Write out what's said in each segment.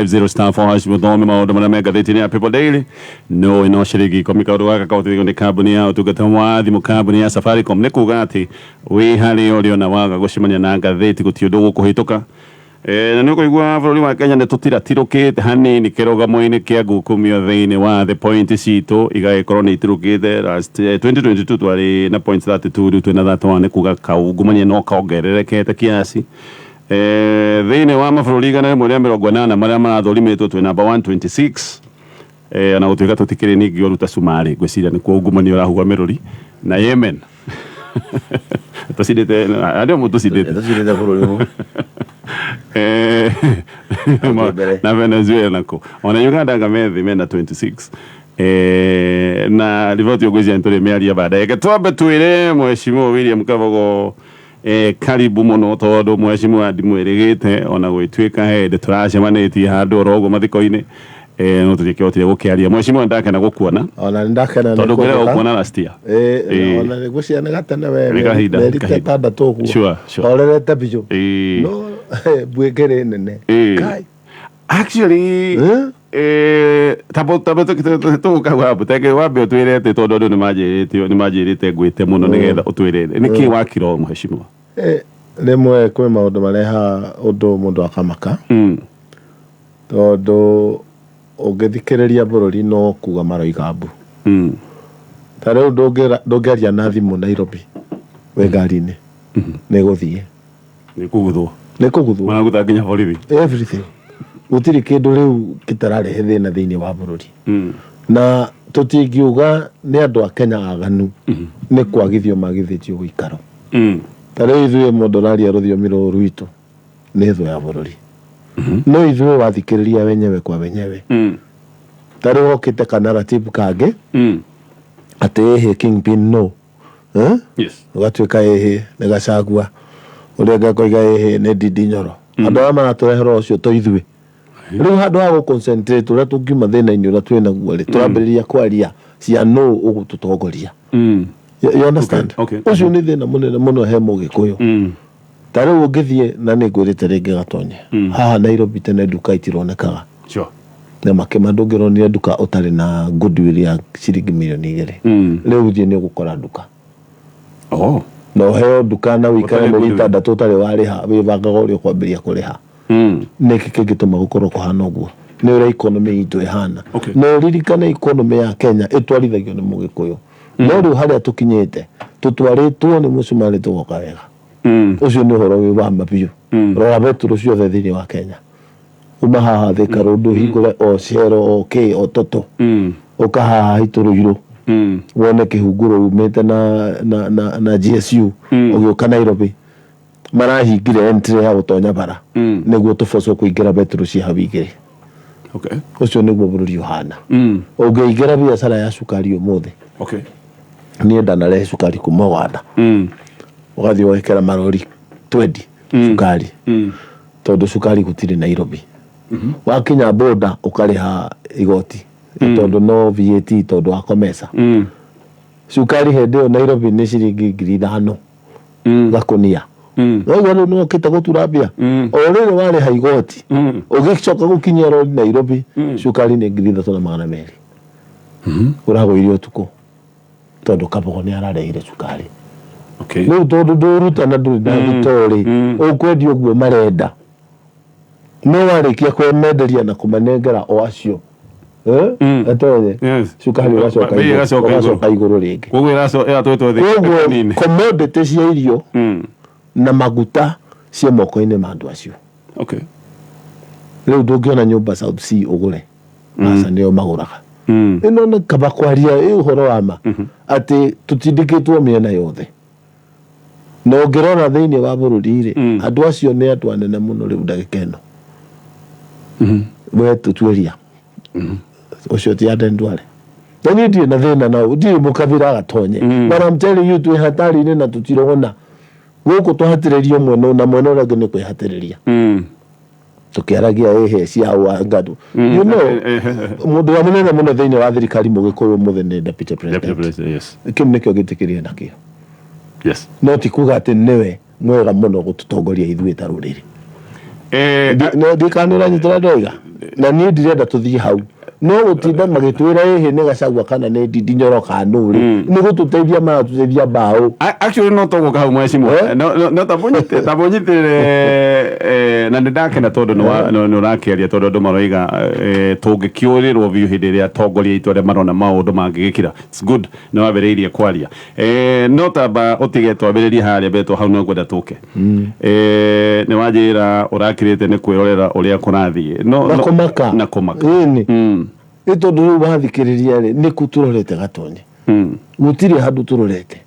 50 star 4 hash mũthome maũndũ marĩa me ngathĩti-inĩ ya People Daily. No ĩno ciringi ikũmi. Kaũndũ gaka kahotithagio nĩ kambuni ya ũtungata wa thimũ, kambuni ya Safaricom. Nĩ kuga atĩ wĩ harĩa ũrĩ, ona waga gũcemania na ngathĩti, gũtirĩ ũndũ gũkũhĩtũka. Na nĩ ũkũigua bũrũri wa Kenya nĩ tũtiratirũkĩte hanini kĩrũgamo-inĩ kĩa ngukumio thĩinĩ wa thĩ. Point citũ igagĩkorwo nĩ itirũkĩte. Last 2022 twarĩ na point 32, rĩu twĩna 31. Nĩ kuga kaungumania no kongererekete kiasi. Thĩinĩ wa mabũrũri 180 marĩa marathũrimĩtwo, twĩ namba 126. Ona gũtuĩka tũtikĩrĩ ningĩ ũru ta Cumarĩ, ngwĩciria nĩkuo ungumania ũrahũa mĩrũri, na Yemen tũcindĩte arĩa ũmwe tũcindĩte. Tũcindĩte bũrũri ũmwe. Mbere. Na Venezuela nako, ona Uganda anga methi mena 26. Na riboti ũngwĩciria nĩ tũrĩ mĩaria baadaye. Reke twambe twĩre Mheshimiwa William Kabogo karibu mũno, tondũ mheshimiwa ndimwĩrĩgĩte, ona gwĩtuĩka he hĩndĩ tũracemanĩtie handũ oro ũguo mathiko-inĩ, no tũtiakĩhotire gũkĩaria. Mheshimiwa, ndakena gũkuona. Ona nĩ ndakena nĩ tondũ ngwĩraga kũnjĩta. Gũkuona last year. Ona nĩ ngwĩciria nĩ gatene we. Nĩ kahinda, mĩeri ta kahinda. ĩtandatũ ũguo. Sure. Horerete biũ. No mbuĩkĩrĩ nene. Kai. Actually, Eh? Tabo tũgũka hapo teke wambe ũtwĩre atĩ, tondũ andũ nĩ manjĩrĩte ngwĩte mũno nĩgetha ũtwĩre nĩkĩ wakiro, mheshimiwa. Rĩmwe kwĩ maũndũ marehaga ũndũ mũndũ akamaka, tondũ ũngĩthikĩrĩria bũrũri no kuga maroiga mbu. Ta rĩu ndũngĩaria na thimũ Nairobi wĩ ngari-inĩ, nĩ gũthiĩ. Nĩ kũguthwo. Nĩ kũguthwo. Maragutha nginya borithi. Everything. Gũtirĩ kĩndũ rĩu gĩtararehe thĩna thĩinĩ wa bũrũri, na tũtingiuga nĩ andũ a Kenya aganu, nĩ kwagithio magithĩtio ũikaro. Ta rĩu ithuĩ, mũndũ ũraria rũthiomi rũrũ rwitũ nĩ thũ ya bũrũri, no ithuĩ wathikĩrĩria wenyewe kwa wenyewe, ta rĩu hokĩte ka narrative kangĩ atĩ ĩhĩ kingpin no, eh? Yes. Ũgatuĩka ĩhĩ nĩ Gachagua, ũrĩa ũngĩ akoiga ĩhĩ nĩ Ndindi Nyoro. Andũ arĩa maratũrehera ũcio to ithuĩ. Rĩu handũ ha gũ-concentrate ũrĩa tũngiuma thĩna-inĩ ũrĩa twĩ naguo rĩ, tũrambĩrĩria kwaria cia nũ ũgũtũtongoria. You understand? Okay. Ũcio nĩ thĩna mũnene mũno he Mũgĩkũyũ. Ta rĩu ũngĩthiĩ, na nĩ ngwĩrĩte rĩngĩ, gatonye haha Nairobi, tene nduka itironekaga. Na makĩma ndũngĩronire nduka ũtarĩ na goodwill ya ciringi 2 mirioni. Rĩu thiĩ, nĩ ũgũkora nduka na ũheo nduka na ũikare ũtarĩ mĩeri goodwill. 6 ũtarĩ warĩha, wĩbangaga ũrĩa ũkwambĩrĩria kũrĩha. Nĩkĩ kĩngĩtũma gũkorwo kũhana ũguo? Nĩ ũrĩa economy itũ ĩhana. Na ũririkane economy ya Kenya ĩtwarithagio nĩ Mũgĩkũyũ, no rĩu harĩa tũkinyĩte tũtwarĩtwo nĩ mũcumarĩ tũgoka wega. Ũcio nĩ ũhoro wĩ wa ma biũ. Rora betũrũ ciothe thĩinĩ wa Kenya, uma haha Thika Road, ũhingũre o Shell, o kĩ, o Total, ũka haha haitũ Rũirũ, wone kĩhunguro umĩte na GSU ũgĩũka Nairobi, marahingire entry ya gũtonya bara nĩguo tũbocwo kũingĩra betũrũ cia hau igĩrĩ. Ũcio nĩguo bũrũri ũhana. Ũngĩingĩra biacara ya cukari ũmũthĩ, niĩ ndanarehe cukari kuma Uganda, ũgathiĩ ũgekĩra marori 20 cukari, tondũ cukari gũtirĩ Nairobi. Wakinya boda ũkarĩha igoti, tondũ no VAT, tondũ wa COMESA. Cukari hĩndĩ ĩyo Nairobi nĩ ciringi 5,000 gakũnia. Noguo rĩu nĩwokĩte gũtura mbia. O rĩrĩ warĩha igoti, ũgĩcoka gũkinyia rori Nairobi, cukari nĩ 3,200. Ũragũire ũtukũ tondũ Kabogo nĩ ararehire cukari. Rĩu tondũ ndũrutana, ndũrĩ na thitoo-rĩ, ũkwendia ũguo marenda. No warĩkia kũmenderia na kũmanengera o acio, gatonye, cukari ũgacoka Bei igũrũ, ĩgacoka igũrũ. ũgacoka igũrũ rĩngĩ. Koguo ĩratwetwo thĩ Koguo kanini. commodity cia irio na maguta ciĩ moko-inĩ ma andũ acio. Rĩu ndũngĩona nyũmba South C ũgũre, aca, nĩo magũraga. Ĩno nĩ kaba kwaria ĩ ũhoro wa ma atĩ tũtindĩkĩtwo mĩena yothe. Na ũngĩrora thĩinĩ wa bũrũri rĩ, andũ acio nĩ andũ anene mũno. Rĩu ndagĩka ĩno we tũtuĩria ũcio ti Aden Duale, na niĩ ndirĩ na thĩna nao, ndirĩ mũkabira gatonye, but I'm telling you, twĩ hatari-inĩ na tũtirona gũkũ twahatĩrĩrio mwena ũyũ na mwena ũrĩa ũngĩ nĩ kwĩhatĩrĩria. Tũkĩaragia ĩhĩ cia wangadu, mũndũ wa mũnene mũno thĩinĩ wa thirikari Mũgĩkũyũ ũmũthĩ nĩ deputy Deputy president. President, yes. Kĩu nĩkĩo gĩtĩ kĩrĩa nakĩo. No ti kuga atĩ nĩwe mwega mũno gũtũtongoria ithuĩ ta rũrĩrĩ. Ndikana ũranyitĩra ndoiga na niĩ ndirenda tũthiĩ hau no gũtinda magĩtwĩra ĩhĩ nĩ Gachagua kana nĩ Ndindi Nyoro kana nũ rĩ, nĩ gũtũteithia maratũteithia mbaũ. Actually no tũgũka hau mheshimiwa. No tambũnyitĩrĩre na nĩ ndakena tondũ nĩ ũrakĩaria tondũ andũ maroiga tũngĩkĩũrĩrwo biũ hĩndĩ ĩrĩa atongoria aitũ arĩa marona maũndũ mangĩgĩkira. It's good nĩ wambĩrĩirie kwaria. No tamba ũtige twambĩrĩrie harĩa mbere tondũ hau no ngwenda tũke. Nĩ wanjĩra ũrakirĩte nĩ kwĩrorera ũrĩa kũrathiĩ. No, na kũmaka. Na kũmaka. Ĩni. Nĩ tondũ rĩu wathikĩrĩria rĩ, nĩ kũ tũrorete Gatonye? Gũtirĩ handũ tũrorete.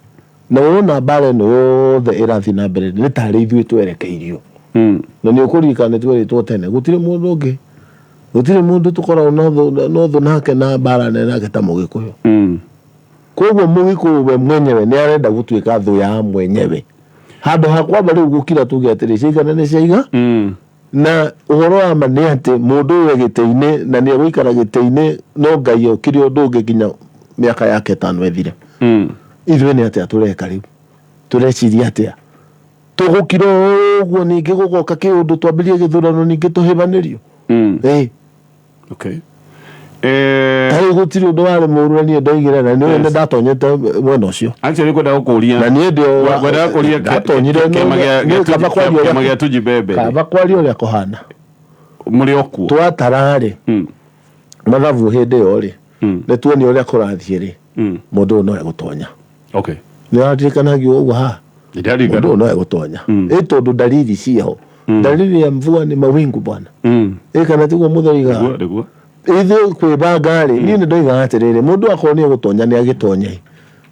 Na ũrona mbara ĩno yothe ĩrathiĩ na mbere nĩ tarĩ ithuĩ twerekeirio. Na nĩ ũkũririkana nĩ twerĩtwo tene gũtirĩ mũndũ ũngĩ, gũtirĩ mũndũ tũkoragwo na ũthũ nake na mbara nene nake ta Mũgĩkũyũ. Koguo Mũgĩkũyũ we mwenyewe nĩ arenda gũtuĩka thũ ya mwenyewe. Handũ ha kwamba rĩu gũkira tuge atĩrĩ ciaigana nĩ ciaiga. Na ũhoro wa ma nĩ atĩ mũndũ ũyũ e gĩtĩ-inĩ na nĩ egũikara gĩtĩ-inĩ no Ngai okire ũndũ ũngĩ nginya mĩaka yake ĩtano ĩthire. Ithuĩ nĩ atĩa tũreka rĩu? Tũreciria atĩa? Tũgũkira ũguo ningĩ gũgoka kĩũndũ twambĩrĩrie gĩthurano ningĩ tũhĩbanĩrio? Okay. Ta rĩu gũtirĩ ũndũ warĩ mũũru na niĩ ndoigire na nĩ nĩ ndatonyete mwena ũcio. Actually kwenda gũkũria. Na niĩ ndĩ Kwenda gũkũria ndatonyire kĩama nĩ kaba kwaria ũrĩa kĩama gĩa Tujibebe. Kaba kwaria ũrĩa kũhana. Mũrĩ o kuo. Twatara rĩ. Mathabu hĩndĩ ĩyo rĩ. Nĩ tuonie ũrĩa kũrathiĩ rĩ. Mũndũ ũyũ no egũtonya. Okay. Nĩ ũraririkana ngiuga ũguo haha? Nĩndaririkana. Mũndũ ũyũ no egũtonya. Ĩ tondũ dalili ciĩho. Dalili ya mvua ni mawingu bwana. Ĩ kana tiguo mũthuri Nĩguo, nĩguo. Ithuĩ kwĩbanga rĩ, niĩ nĩ ndoigaga atĩrĩrĩ, mũndũ akorwo nĩ egũtonya nĩ agĩtonye.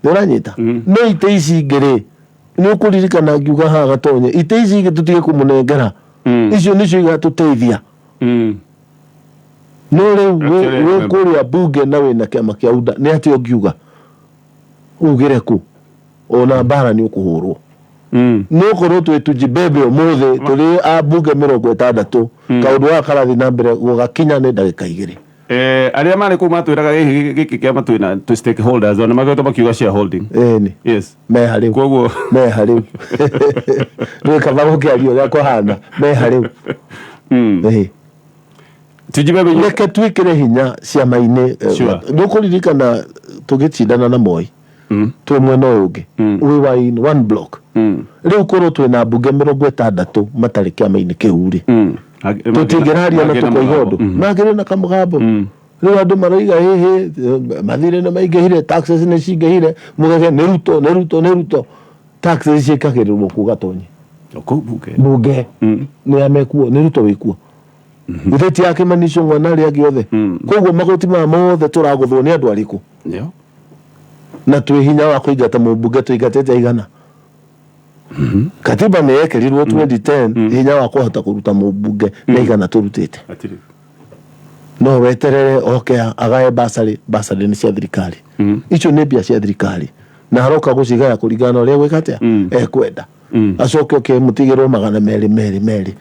Nĩ ũranyita? No itĩ ici ingĩ rĩ, nĩ ũkũririkana ngiuga haha gatonye, itĩ ici ingĩ tũtige kũmũnengera. Icio nĩcio igatũteithia. No rĩu Actually, wĩ kũrĩa bunge na wĩna kĩama kĩa UDA, nĩ atĩa ũngiuga? Ugĩre kũ? Ona mbara nĩ ũkũhũrwo. No korwo twĩ Tujibebe ũmũthĩ tũrĩ a bunge 60, kaũndũ gaka karathiĩ na mbere gũgakinya nĩ ndagĩka 2. Arĩa marĩ kũu matwĩraga gĩkĩ kĩama twĩna twĩ stakeholders, ona makoretwo makiuga shareholding. Ĩni. Yes. Meha rĩu. Koguo Meha rĩu. Rĩu kaba gũkĩaria ũrĩa kũhana. Meha rĩu. Tujibebe Reke twĩkĩre hinya ciama-inĩ. Sure. Ndũkũririkana tũgĩcindana na Moi. Twĩ mwena ũyũ ũngĩ. We were in one block. Rĩu korwo twĩna mbunge 60 matarĩ kĩama-inĩ kĩu rĩ. Tũtingĩraria na tũkoiga ũndũ. Mangĩrĩ na kamũgambo. Rĩu andũ maroiga hĩhĩ, mathirĩ nĩ maingĩhire, taxes nĩ cingĩhire, mũgege nĩ Ruto, nĩ Ruto, nĩ Ruto. Taxes ciĩkagĩrĩrwo kũ Gatonye? Kũu bunge. Bunge. Nĩ amekuo, nĩ Ruto wĩkuo. Githĩ ti a Kimani Ichung'wa na arĩa angĩ othe? Koguo magoti maya mothe tũragũthwo nĩ andũ arĩkũ? Na twĩ hinya wa kũingata mũmbunge tũingatĩte aigana? Katiba nĩ yekĩrirwo 2010 hinya wa kũhota kũruta mũmbunge nĩ aigana tũrutĩte. Hatirĩ. No weterere oke agae basarĩ, basarĩ nĩ cia thirikari. Icio nĩ mbia cia thirikari. Na aroka gũcigaya kũringana na ũrĩa egwĩka atĩa? Ekwenda. Acoke oke mũtigĩrwo magana merĩ merĩ merĩ.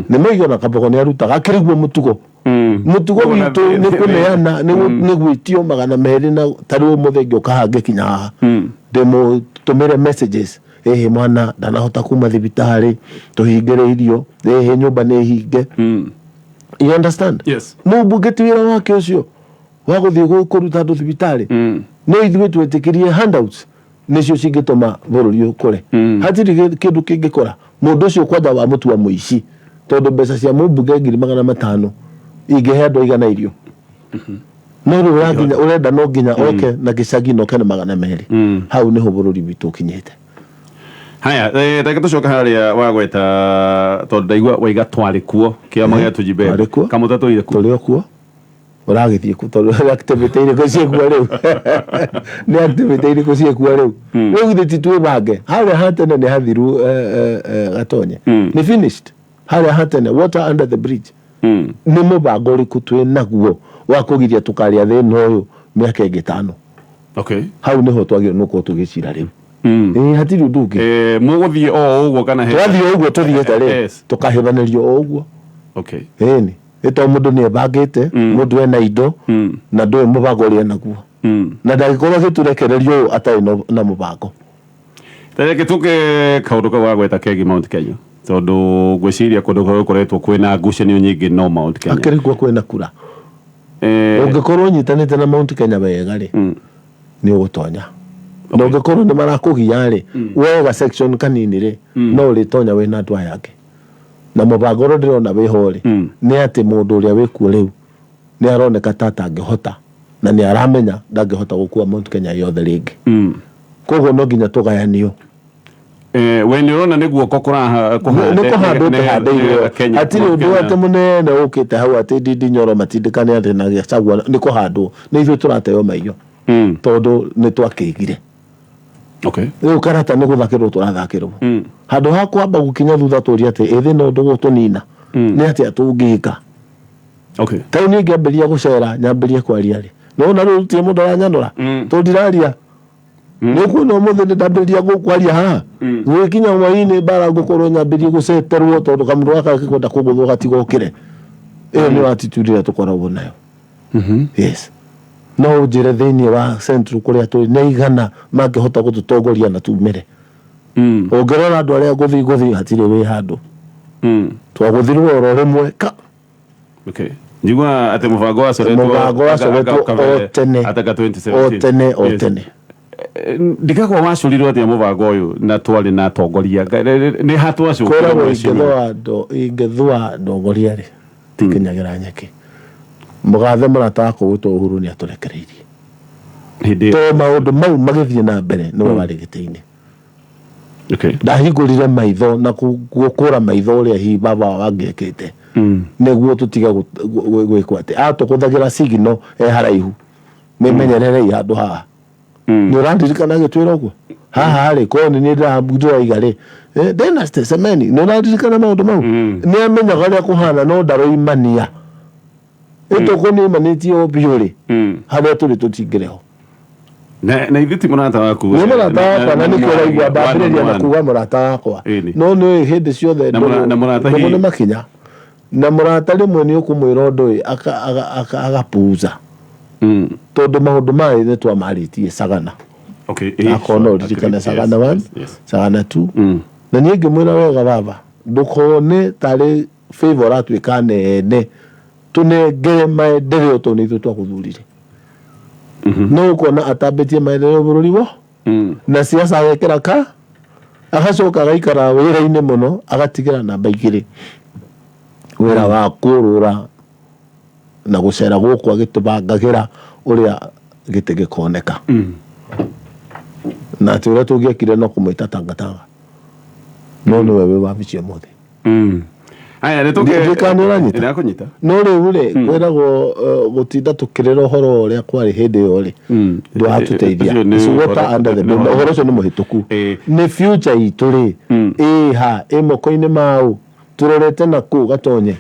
Nĩ moiga ona Kabogo nĩ arutaga akĩrĩ guo mũtugo. Mũtugo witũ nĩ kũneana, nĩ gwĩtio magana merĩ na ta rĩu ũmũthĩ ngĩũka haha ngĩkinya haha. Ndĩmũtũmĩre messages. Ĩhĩ mwana ndanahota kuma thibitarĩ, tũhingĩrĩirio, ĩhĩ nyũmba nĩ hinge. You understand? Yes. Mũmbunge ti wĩra wake ũcio wa gũthiĩ kũruta andũ thibitarĩ. No ithuĩ twetĩkĩrie handouts nĩcio cingĩtũma bũrũri ũkũre. Hatirĩ kĩndũ kĩngĩkũra. Mũndũ ũcio kwanja wamũtua mũici tondũ mbeca cia mũmbunge 500,000 ingĩhe andũ aigana irio. No rĩu ũrenda no nginya oke na gĩcagi na oke na 200. Hau nĩho bũrũri witũ ũkinyĩte. Haya, reke tũcoke harĩa wagweta tondũ ndaigua waiga twarĩ kuo kĩama gĩa Tujibebe. Twarĩ kuo. Kamũta tũire kuo. Tũrĩ o kuo. Ũragĩthiĩ kũ tondũ nĩ activity irĩkũ ciĩkuo rĩu? Nĩ activity irĩkũ ciĩkuo rĩu? Rĩu githĩ ti twĩbange? Harĩa ha tene nĩ hathiru, Gatonye. Nĩ finished. Harĩa ha tene, water under the bridge. Nĩ mũbango ũrĩkũ twĩ naguo wa kũgiria tũkarĩa thĩna ũyũ mĩaka ĩngĩ 5? Okay. Hau nĩho twagĩrĩirwo nĩ gũkorwo tũgĩcira rĩu. Hatirĩ ũndũ ũngĩ. Mũgũthiĩ o ũguo kana he? Twathiĩ o ũguo tũthiĩte rĩ, Yes. tũkahĩbanĩrio o ũguo. Okay. Ĩni. Nĩ tondũ mũndũ nĩ ebangĩte, mũndũ ena indo, na ndũĩ mũbango ũrĩa enaguo. Na ndangĩkorwo agĩtũrekereria ũũ atarĩ na mũbango. Reke tũke kaũndũ kau wagweta kegiĩ Mount Kenya. Tondũ ngwĩciria kũndũ kũrĩa gũkoretwo kwĩna ngucanio nyingĩ no Mount Kenya. Akĩrĩ kuo kwĩna kura. Ũngĩkorwo ũnyitanĩte na Mount Kenya wega rĩ, nĩ ũgũtonya. Na ũngĩkorwo nĩ marakũgia rĩ, wega section kanini rĩ, no ũrĩtonya wĩna andũ aya angĩ. Na mũbango ũrĩa ndĩrona wĩho rĩ, nĩ atĩ mũndũ ũrĩa wĩkuo rĩu nĩ aroneka ta atangĩhota, na nĩ aramenya ndangĩhota gũkua Mount Kenya yothe rĩngĩ. Koguo no nginya tũgayanio. We nĩ ũrona nĩ guoko kũhande nĩ kũhandwo tũhandĩirwo. Hatirĩ ũndũ atĩ mũnene ũkĩte hau atĩ Ndindi Nyoro matindĩkane atĩ na Gachagua, nĩ kũhandwo, nĩ ithuĩ tũrateo maiyo tondũ nĩ twakĩigire. Rĩu karata nĩ gũthakĩrwo tũrathakĩrwo. Handũ ha kwamba gũkinya thutha tũrie atĩ ĩthĩ no ndũgũtũnina, nĩ atĩa tũngĩka. Ta rĩu niĩ ngĩambĩrĩria gũcera, nyambĩrĩrie kwaria rĩ, nĩwona rĩu gũtirĩ mũndũ aranyanũra, tondũ ndiraria. Nĩ ũkuona ũmũthĩ nĩ ndambĩrĩria kwaria haha, gũgĩkinya hwaĩ-inĩ mbara ngũkorwo nyambĩrĩrie gũceterwo tondũ kamũndũ gaka gakĩkwenda kũgũthwo gatigokĩre. Ĩyo nĩyo attitude ĩrĩa tũkoragwo nayo. Yes. No ũnjĩre thĩinĩ wa Central kũrĩa tũrĩ nĩ aigana mangĩhota gũtũtongoria na tumĩre. Ũngĩrora andũ arĩa ngũthi ngũthi hatirĩ wĩ handũ. Twagũthirwo oro rĩmwe ka. Njiguaga atĩ mũbango wacoretwo Mũbango wacoretwo o tene. Ataka 2017. O tene, o tene. Ndikagwa wacorirwo atĩa mũbango ũyũ na twarĩ na atongoria. Nĩ ha twacokire Kwĩragwo mheshimiwa? ingĩthũa ndongoria rĩ, tikinyagĩra nyeki. Mũgathe mũrata wakwa gwĩtwo Uhuru nĩ atũrekereirie. Hĩndĩ ĩyo. Tondũ maũndũ mau magĩthiĩ na mbere nĩwe warĩ gĩtĩ-inĩ. Ndahingũrire maitho na gũkũra maitho ũrĩa hihi baba wao angĩekĩte. Nĩguo tũtige gwĩkwo atĩ. Atũgũthagĩra signal e haraihu. Mĩmenyererei handũ haha. Nĩ ũrandirikana agĩtwĩra ũguo? Haha rĩ, korwo nĩ niĩ ndĩraiga rĩ, Dynasty, Semeni, nĩ ũrandirikana maũndũ mau? Nĩ amenyaga ũrĩa kũhana no ndaroimania. Ĩtũkũ nĩ oimanĩtie o biũ rĩ, harĩa tũrĩ tũtingĩrĩ ho. Na ithuĩ ti mũrata waku. Nĩ mũrata wakwa na nĩkĩo ũraigua ndambĩrĩria na kuga mũrata wakwa. No nĩ hĩndĩ ciothe Na mũrata ndũgũ hihi- nĩ makinya. Na mũrata rĩmwe nĩ ũkũmwĩra ũndũ ĩ, agapuuza. Tondũ maũndũ maya nĩ twamarĩtie Sagana. Akorwo no ũririkane Sagana 1, Sagana 2. Na niĩ ngĩmwĩra wega baba, ndũkone tarĩ favor ũratuĩka nene, tũnengere maendeleo tondũ nĩ ithuĩ twagũthurire. No ũkona atambĩtie maendeleo bũrũri wo, na siasa agekĩra ka, agacoka agaikara wĩra-inĩ mũno, agatigĩra namba igĩrĩ. Wĩra wa kũrũra na gũcera gũkũ agĩtũbangagĩra ũrĩa gĩtĩ gĩkoneka. Na atĩ ũrĩa tũngĩekire no kũmwĩta tangatanga. No nĩwe wĩ wabici ũmũthĩ. Aya, nĩ tũke- Ndiũĩ kana nĩ ũranyita. Ndĩrakũnyita. No rĩu rĩ, kwĩragwo gũtinda tũkĩrĩra ũhoro ũrĩa kwarĩ hĩndĩ ĩyo rĩ, ndũratũteithia. Ũcio nĩ It's water ũhoro- under the bridge. nĩ Ũhoro ũcio nĩ mũhĩtũku. Nĩ future itũ rĩ, ĩha, ĩ moko-inĩ mau, tũrorete na kũ gatonye.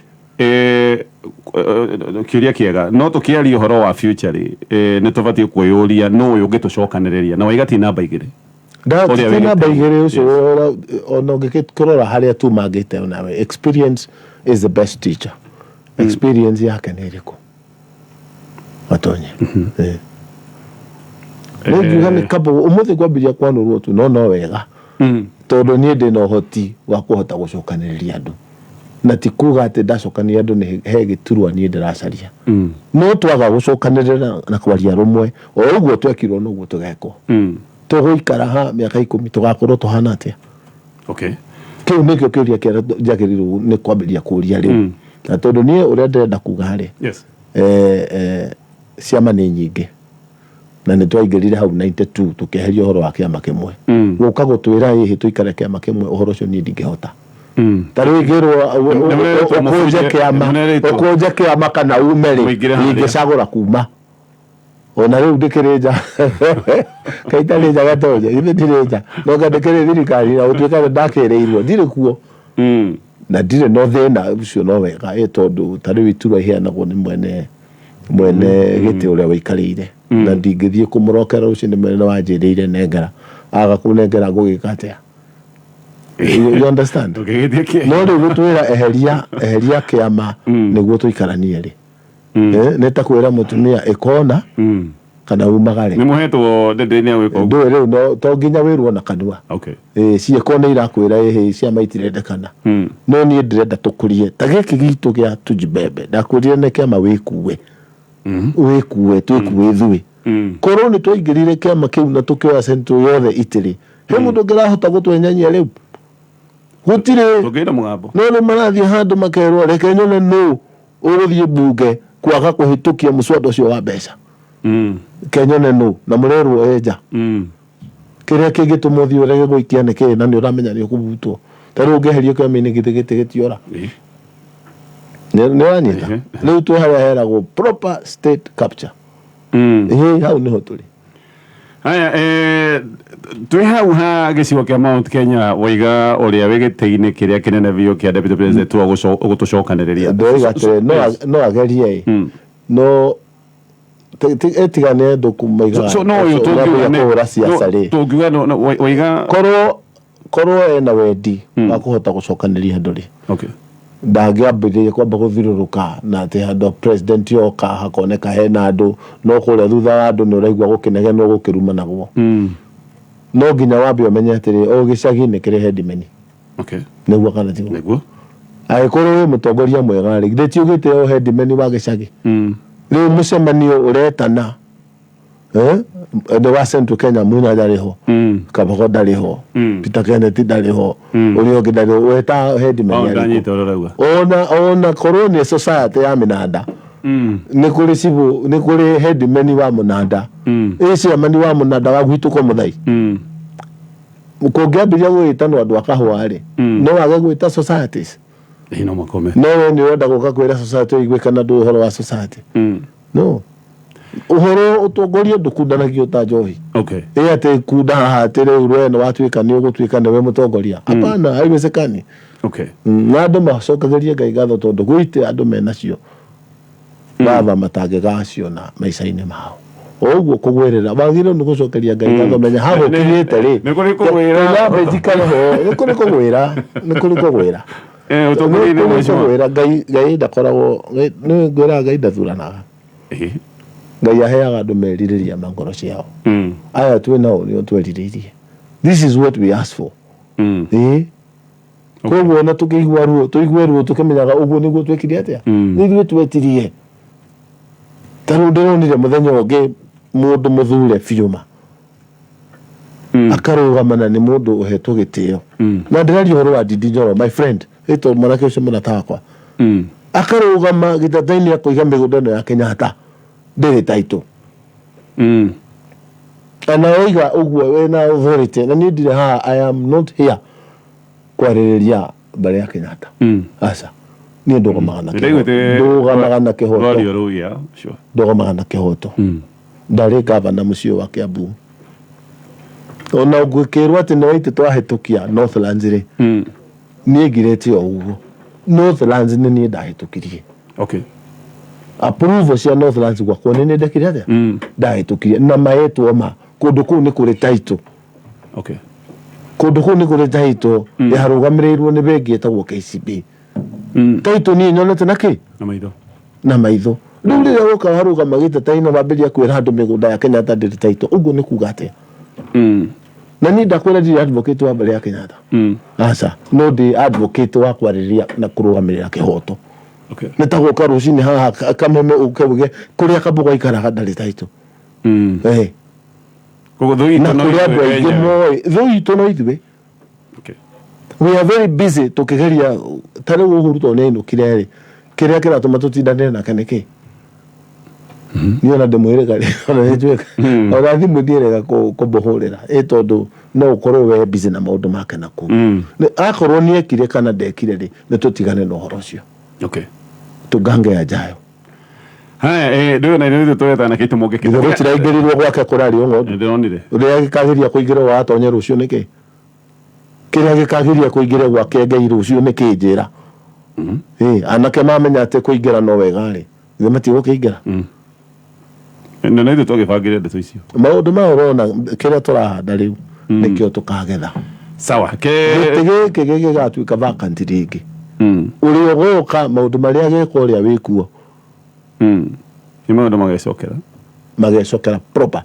Kĩũria kĩega. No tũkĩaria ũhoro wa future rĩ, nĩ tũbatiĩ kwĩyũria nũ ũyũ ũngĩtũcokanĩrĩria. Na waiga ti namba igĩrĩ. Nda, Ũrĩa ti wĩgĩte. namba igĩrĩ ũcio, ona ũngĩkĩrora harĩa tumangĩte onawe, experience is the best teacher. Experience yake nĩ ĩrĩkũ? Matonye. Nĩ ngiuga nĩ kaba ũmũthĩ kwambĩrĩria kwanũrwo tu, no no wega. Tondũ niĩ ndĩna ũhoti wa kũhota gũcokanĩrĩria andũ. Na ti kuga atĩ ndacokania andũ nĩ he gĩturwa niĩ ndĩracaria. No twaga gũcokanĩrĩra na kwaria rũmwe, o ũguo twekirwo noguo tũgekwo. Tũgũikara ha mĩaka ikũmi tũgakorwo tũhana atĩa? Kĩu nĩkĩo kĩũria kĩrĩa njagĩrĩirwo nĩ kwambĩrĩria kũria rĩu. Na tondũ niĩ ũrĩa ndĩrenda kuga rĩ, ciama nĩ nyingĩ. Na nĩ twaingĩrire hau 92 tũkĩeheria ũhoro wa kĩama kĩmwe. Gũka gũtwĩra ĩhĩ tũikare kĩama kĩmwe, ũhoro ũcio niĩ ndingĩhota. Ta rĩu ingĩrwo Nĩ mũrerĩtwo ũkũnje mũbunje, kĩama, nĩ mũrerĩtwo. ũkũnje kĩama kana ume rĩ, Mũingĩre harĩa. ingĩcagũra kuma. Ona rĩu ndĩkĩrĩ nja. Kaĩ itarĩ nja gatonye, ithuĩ ndirĩ nja. No nga ndĩkĩrĩ thirikari na gũtuĩka nĩ ndakĩrĩirwo, ndirĩ kuo. Na ndirĩ na thĩna ũcio no wega, tondũ ta rĩu iturwa iheanagwo nĩ mwene gĩtĩ ũrĩa wĩikarĩire. Na ndingĩthiĩ kũmũrokera rũcinĩ mwene wanjĩrĩire nengera. Aga kũnengera ngũgĩka atĩa? You understand? Ndũngĩgĩthiĩ kĩ? No rĩu gũtwĩra eheria kĩama nĩguo tũikaranie rĩ. Nĩ ta kwĩra mũtumia ĩkona Kana umagare. Nĩ mũhetwo deadline ya gwĩka ũguo? Ndũĩ rĩu no to nginya wĩrwo na kanua. Okay. Ĩĩ, ciĩko nĩ irakwĩra ĩhĩ ciama itirendekana. No niĩ ndĩrenda tũkũrie ta gĩkĩ gitũ gĩa Tujibebe, ndakwĩrire nĩ kĩama wĩkue, wĩkue, twĩkue ithuĩ. Korwo nĩ twaingĩrire kĩama kĩu na tũkĩoya Central yothe itĩrĩ, he mũndũ ũngĩrahota gũtwenyanyia rĩu? Gũtirĩ. Tũngĩenda mũgambo. No rĩu marathiĩ handũ makerwo reke nyone nũ ũgũthiĩ mbunge kwaga kũhĩtũkia mũswada ũcio wa mbeca. Ke nyone nũ, na mũrerwo enja. Kĩrĩa kĩngĩtũma ũthiĩ ũrege gũikia nĩ kĩĩ na nĩ ũramenya nĩ ũkũbutwo? Ta rĩu ũngĩeherio kĩama-inĩ githĩ gĩtĩ gĩtiora? Nĩ ũranyita? Rĩu twĩ harĩa heragwo proper state capture. Ĩĩ, hau nĩho tũrĩ. Haya, twĩ hau ha gĩcigo kĩa Mount Kenya, waiga ũrĩa wĩ gĩtĩ-inĩ kĩrĩa kĩnene biũ kĩa deputy president ũgũtũcokanĩrĩria. Ndoiga atĩrĩ, no agerie ĩ, no etigane andũ kumaiga. So no ũyũ tũngiuga kũhũra ciaca rĩ. Tũngiuga waiga korwo ena wendi wa kũhota gũcokanĩria andũ rĩ. Okay. Ndangĩambĩrĩria kwamba gũthirũrũka na atĩ handũ president yoka hakoneka hena andũ, no kũrĩa thutha wa andũ nĩ ũraigua gũkĩnegenwo gũkĩrumanagwo. No nginya wambe ũmenye atĩrĩ, o gĩcagi nĩ kĩrĩ headman. Okay. Nĩguo kana tiguo? Nĩguo. Angĩkorwo wĩ mũtongoria mwega rĩ, githĩ ti ũgĩte o headman wa gĩcagi? Rĩu mũcemanio ũretana, nĩ wa Central Kenya, Munya ndarĩ ho, Kabogo ndarĩ ho, Peter Kenneth ndarĩ ho, ũrĩa ũngĩ ndarĩ ho, weta headman Oh, arĩkũ? ndanyita ũrĩa ũrauga. Ona korwo nĩ society ya Mĩnanda, nĩ kũrĩ cibũ, nĩ kũrĩ headman wa Mũnanda, ĩ chairman wa Mũnanda wa gwitũ kwa Mũthai. Kũngĩambĩrĩria gwĩtanwo andũ a kahũa rĩ, no wage gwĩta societies. Ĩ, no makome. No we nĩ ũrenda gũka kwĩra society ũigue kana ndũĩ ũhoro wa society. No ũhoro ũtongoria ndũkundanagio ta njohi. Okay. Ĩ atĩ kunda haha atĩ rĩu we nĩ watuĩka nĩ ũgũtuĩka nĩwe mũtongoria. Hapana, haiwezekani. Okay. Na andũ macokagĩrie Ngai ngatho tondũ gwĩ andũ menacio baba matangĩgaciona maica-inĩ mao. Ũguo kũgwĩrĩra wagĩrĩirwo nĩ gũcokeria Ngai ngatho, menya haha ũkinyĩte rĩ. Nĩ kũrĩ kũgwĩra. Nyambe njikare ho, nĩ kũrĩ kũgwĩra, nĩ kũrĩ kũgwĩra. Ũtongoria-inĩ Nĩ kũrĩ mheshimiwa. kũgwĩra. Ngai, Ngai ndakoragwo, nĩ ngwĩraga Ngai ndathuranaga. Ngai aheaga andũ merirĩria ma ngoro ciao. Aya twĩ nao nĩo twerirĩirie. This is what we ask for. Ĩĩ. Koguo ona tũkĩigua ruo, tũigue ruo tũkĩmenyaga ũguo nĩguo twekire atĩa? Nĩ ithuĩ twetirie. Ta rĩu ndĩronire mũthenya ũngĩ mũndũ mũthure biũ ma. Akarũgama na nĩ mũndũ ũhetwo gĩtĩo. Na ndĩraria ũhoro wa Ndindi Nyoro, my friend, ĩtwo mwanake ũcio mũrata wakwa. Akarũgama gĩtanda-inĩ akoiga mĩgũnda ĩno ya Kenyatta ndĩrĩ title. Na oiga ũguo wĩna authority, na niĩ ndirĩ haha, I am not here kwarĩrĩria mbarĩ ya Kenyatta. Aca. Niĩ ndũgamaga na kĩhoto. Ndũgamaga na kĩhoto. Rwario rũu, yeah, sure. Ndũgamaga na kĩhoto. Ndarĩ gavana mũciĩ wa Kiambu. Ona ngwĩkĩrwo atĩ nĩ waitĩ twahĩtũkia Northlands rĩ, niĩ ngirĩte o ũguo. Northlands nĩ niĩ ndahĩtũkirie. Okay. Approval cia Northlands gwakwa nĩ niĩ ndekire atĩa? Ndahĩtũkirie. Na maetwo ma kũndũ kũu nĩ kũrĩ title. Okay. Kũndũ kũu nĩ kũrĩ title yarũgamĩrĩirwo nĩ bengi ĩtagwo KCB. Title niĩ nyonete na kĩ? Na maitho. Na maitho. Rĩu rĩrĩa woka warũgama gĩteta-inĩ wambĩrĩria kwĩra andũ mĩgũnda ya Kenyatta ndĩrĩ title, ũguo nĩ kuga atĩa? Na niĩ ndakwĩra ndirĩ advocate wa mbarĩ ya Kenyatta. Aca, no ndĩ advocate wa kwarĩrĩria na kũrũgamĩrĩra kĩhoto. Okay. Nĩ ta gũka rũcinĩ haha kameme ũke uge kũrĩa Kambugu aikaraga ndarĩ title. Koguo thũ itũ Na no kũrĩ ithuĩ andũ aingĩ enyewe. moĩ thũ itũ no ithuĩ. Okay. We are very busy tũkĩgeria ta rĩu Uhuru tondũ nĩ ainũkire rĩ, kĩrĩa kĩratũma tũtindanĩre nake nĩ kĩ? Niĩ ona ndĩmwĩrĩga rĩ, ona nĩ njũĩ, ona thimũ ndiĩrĩga kũmũhũrĩra, ĩ tondũ no ũkorwo we busy na maũndũ make na kũu. Akorwo nĩ ekire kana ndekire rĩ, nĩ tũtigane na ũhoro ũcio. Okay. Tũngange ya njayo. Haya, ndũĩ na ithuĩ tũretana kĩtũ mũngĩkĩ. Ithe gũtiraingĩrirwo gwake kũrarĩ o ng'ondu. Ndĩronire. Ũrĩa gĩkageria kũingĩra watonye rũciũ nĩkĩ? Kĩrĩa gĩkageria kũingĩra gwake Ngai rũciũ nĩkĩ njĩra? Anake mamenya atĩ kũingĩra no wega rĩ, ithe matigũkĩingĩra. Na ithuĩ twagĩbangire ndeto icio. Maũndũ maya ũrona kĩrĩa tũrahanda rĩu nĩkĩo tũkagetha. Sawa. Gĩtĩ gĩkĩ gĩgatuĩka vacant rĩngĩ. Ũrĩa ũgũka maũndũ marĩa ageka ũrĩa wĩkuo. Nĩ maũndũ magecokera. Magecokera proper.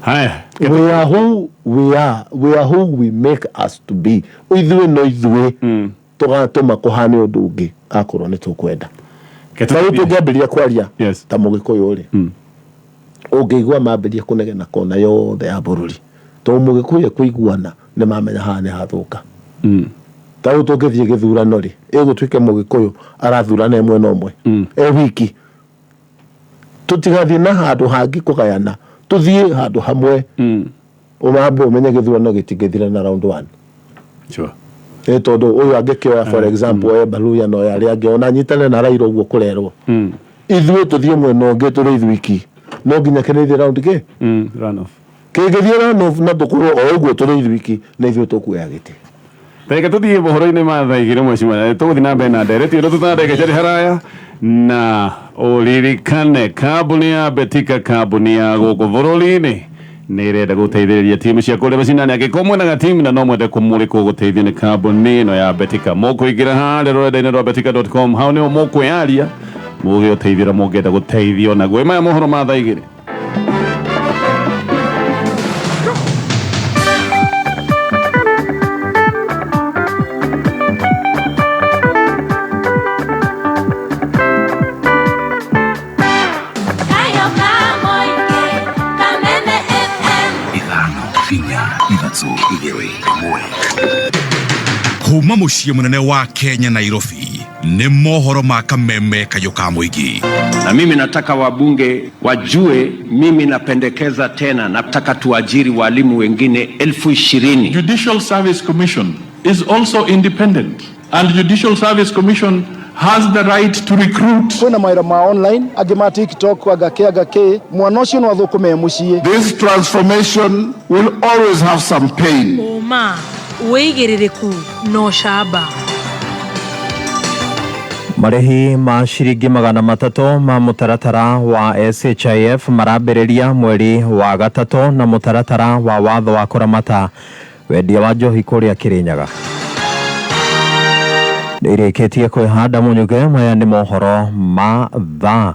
Haya. We are who we are, we are who we make us to be. Ithuĩ no ithuĩ tũgatũma kũhane ũndũ ũngĩ akorwo nĩ tũkwenda. Ta rĩu tũngĩambĩrĩria kwaria ta Mũgĩkũyũ rĩ, ũngĩigua mambĩrĩria kũnegena kona yothe ya bũrũri, tondũ Mũgĩkũyũ kũiguana nĩ mamenya haha nĩ hathũka. Ta rĩu tũngĩthiĩ gĩthurano rĩ, ĩgũtuĩke Mũgĩkũyũ arathurana e mwena ũmwe e wiki, tũtigathiĩ na handũ hangĩ kũgayana, tũthiĩ handũ hamwe. Ũmambe ũmenye gĩthurano gĩtingĩthira na round one. Sure. Ĩ tondũ ũyũ angĩkĩoya, for example, oe Baluya na oya arĩa angĩ, ona anyitane na Raila ũguo kũrerwo, ithuĩ tũthiĩ mwena ũngĩ tũrĩ ithuiki, no nginya kĩrĩthiĩ round kĩ Run off. Kĩngĩthiĩ round off na tũkorwo o ũguo tũrĩ ithuiki, na ithuĩ tũkuoya gĩtĩ. Reke tũthiĩ mohoro-inĩ ma thaa 2, mheshimiwa. Tũgũthiĩ na mbere na ndereti ĩno tũtandeke carĩ haraya, na ũririkane kambuni ya Betika, kambuni ya gũkũ bũrũri-inĩ, nĩ ĩrenda gũteithĩrĩria timu cia kũrĩa macinani. Angĩkorwo mwena timu na no mwende kũmũrĩkwo gũteithio nĩ kambuni ĩno ya Betika, mũkũingĩra harĩa rũrenda-inĩ rwa betika.com, hau nĩho mũkwĩyaria mũgĩe ũteithio ũrĩa mũngĩenda gũteithio naguo. Maya mohoro ma thaa 2. Kayo Kamoike, Kameme FM. 5 4 3 2 1. Kuma muciĩ mũnene wa Kenya, Nairobi, nĩ mohoro ma Kameme Kayũ ka Mũingĩ. Na mimi nataka wabunge wajue, mimi napendekeza tena, nataka tuajiri walimu wengine 20,000. Judicial Service Commission is also independent, and Judicial Service Commission has the right to recruit. Kwĩna mawĩra ma online angĩ ma TikTok, agake agake, mwana ũcio no athũkũme e mũciĩ. This transformation will always have some pain. Ũma, wĩigĩrĩrĩku na ũcamba. Marĩhi ma ciringi 300 ma mũtaratara wa SHIF marambĩrĩria mweri wa gatatũ, na mũtaratara wa watho wa kũramata wendia wa njohi kũrĩa Kĩrĩnyaga nĩ irĩkĩtie kwĩhanda mũnyuge. Maya nĩ mohoro ma thaa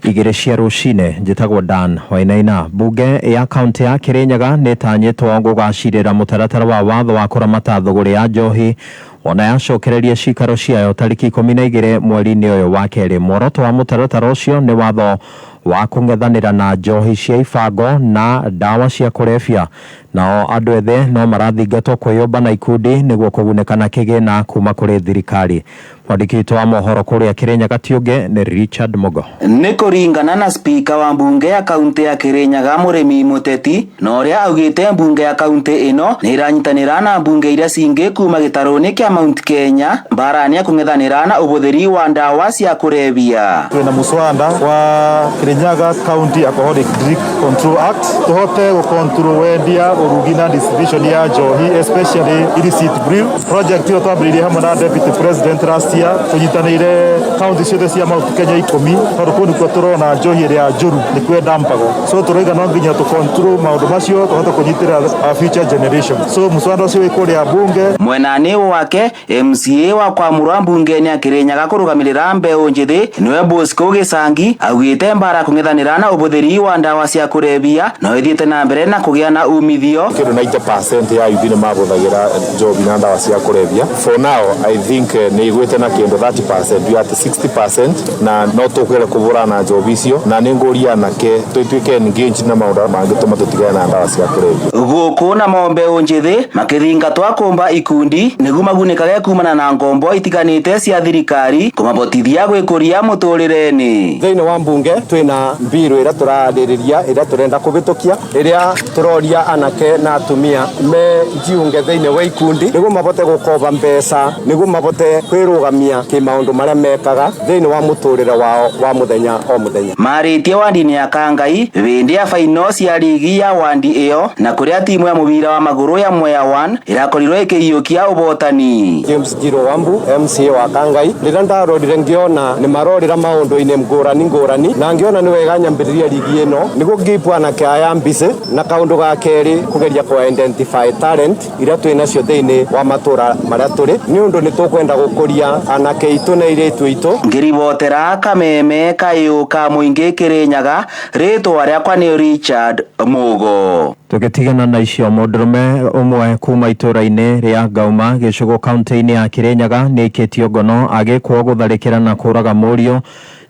2 cia rũcinĩ. Njĩtagwo Dan Wainaina. Mbunge ya kaunti ya Kĩrĩnyaga nĩ ĩtanyĩtwo gũgacirĩra mũtaratara wa watho wa kũramata thũgũrĩ ya njohi, ona yacokereria cikaro ciayo tarĩki 12 mweri-inĩ ũyũ wa kerĩ. Muoroto wa mũtaratara ũcio nĩ watho wa kũng'ethanĩra na njohi cia ibango na ndawa cia kũrebia. Nao andũ ethĩ no marathingatwo kwĩyũmba na ikundi nĩguo kũgunĩka na kĩgĩna kuma kũrĩ thirikari. Mwandĩki witũ wa mohoro kũrĩa Kĩrĩnyaga ti ũngĩ nĩ Richard Mugo. Nĩ kũringana na spika wa mbunge ya kaunti ya Kirinyaga, Mũrĩmi Mũteti, na ũrĩa augĩte mbunge ya kaunti ĩno nĩ ĩranyitanĩra na mbunge iria cingĩ kuma gĩtarũ-inĩ kĩa Mount Kenya mbarani ya kũng'ethanĩra na ũhũthĩri wa ndawa cia kũrebia. Twina muswada wa Kirinyaga County Alcoholic Drink Control Act, tuhote gucontrol wendia, urugi na distribution ya njohi, especially illicit brew. Project iyo twambĩrĩirie hamwe na Deputy President last year, tũnyitanĩire county ciothe cia Mount Kenya 10, tondũ kũu nĩkuo tũrona njohi ĩrĩa njũru nĩkuo ĩdampagwo. So tũroiga no nginya tũ control maũndũ macio, tũhote kũnyitĩrĩra our future generation. So muswada ũcio wĩ kũrĩa bunge. Mwenani wake, MCA wa kwamũrwa mbunge-inĩ ya Kirinyaga kũrũgamĩrĩra mbeũ njĩthĩ, nĩwe Bosco Gĩcangi, augĩte mbara kũng'ethanĩra na ũhũthĩri wa ndawa cia kũrebia no ĩthiĩte na mbere na kũgĩa na umithio. Kĩndũ 90% ya youth nĩ mahũthagĩra njohi na ndawa cia kũrebia. For now I think nĩ igwĩte na kĩndũ 30%, we are at 60%, na no tũkwere kũbũrana na njohi icio, na nĩ ngũria anake tũtuĩke engaged na maũndũ mangĩtũma tũtigane na ndawa cia kũrebia. Gũkũ namo mbeũ njĩthĩ makĩthingatwo kũmba ikundi nĩguo magunĩkage kumana na ngombo itiganĩte cia thirikari kũmabotithia gwĩkũria mũtũrĩre-inĩ. Thĩinĩ wa mbunge twĩna mbiru ĩrĩa tũrarĩrĩria, ĩrĩa tũrenda kũhĩtũkia, ĩrĩa tũroria anake na atumia me jiunge thĩinĩ wa ikundi nĩguo mabote gũkoba mbeca, nĩguo mabote kwĩrũgamia kĩmaũndũ marĩa mekaga thĩinĩ wa mũtũrĩre wao wa mũthenya o mũthenya. Marĩtie wandi-inĩ ya Kangai hĩndĩ ya faino cia rigi ya wandi ĩyo, na kũrĩa timu ya mũbira wa magũrũ ya Mwea 1 ĩrakorirwo ĩkĩiyũkia ũhotani. James Jiro Wambu, MCA wa Kangai, rĩrĩa ndarorire ngĩona nĩ marorĩra maũndũ-inĩ ngũrani ngũrani, na ngĩona nĩ wega nyambĩrĩria ligi ĩno nĩguo ngĩpu anake aya mbicĩ, na kaũndũ ga kerĩ kũgeria kũ identify talent iria twĩ nacio thĩinĩ wa matũra marĩa tũrĩ, nĩ ũndũ nĩ tũkwenda gũkũria Anake aitũ na airĩtu aitũ. Ngĩribotera kameme kayũ ka mũingĩ Kĩrĩnyaga, rĩtwa rĩakwa nĩ Richard Mugo. Tũgĩtigana na icio, mũndũrũme ũmwe kuma itũũra-inĩ rĩa Ngauma gĩcũgũ kaunti-inĩ ya Kĩrĩnyaga nĩ aikĩtio ngono agĩkwo gũtharĩkĩra na kũraga mũriũ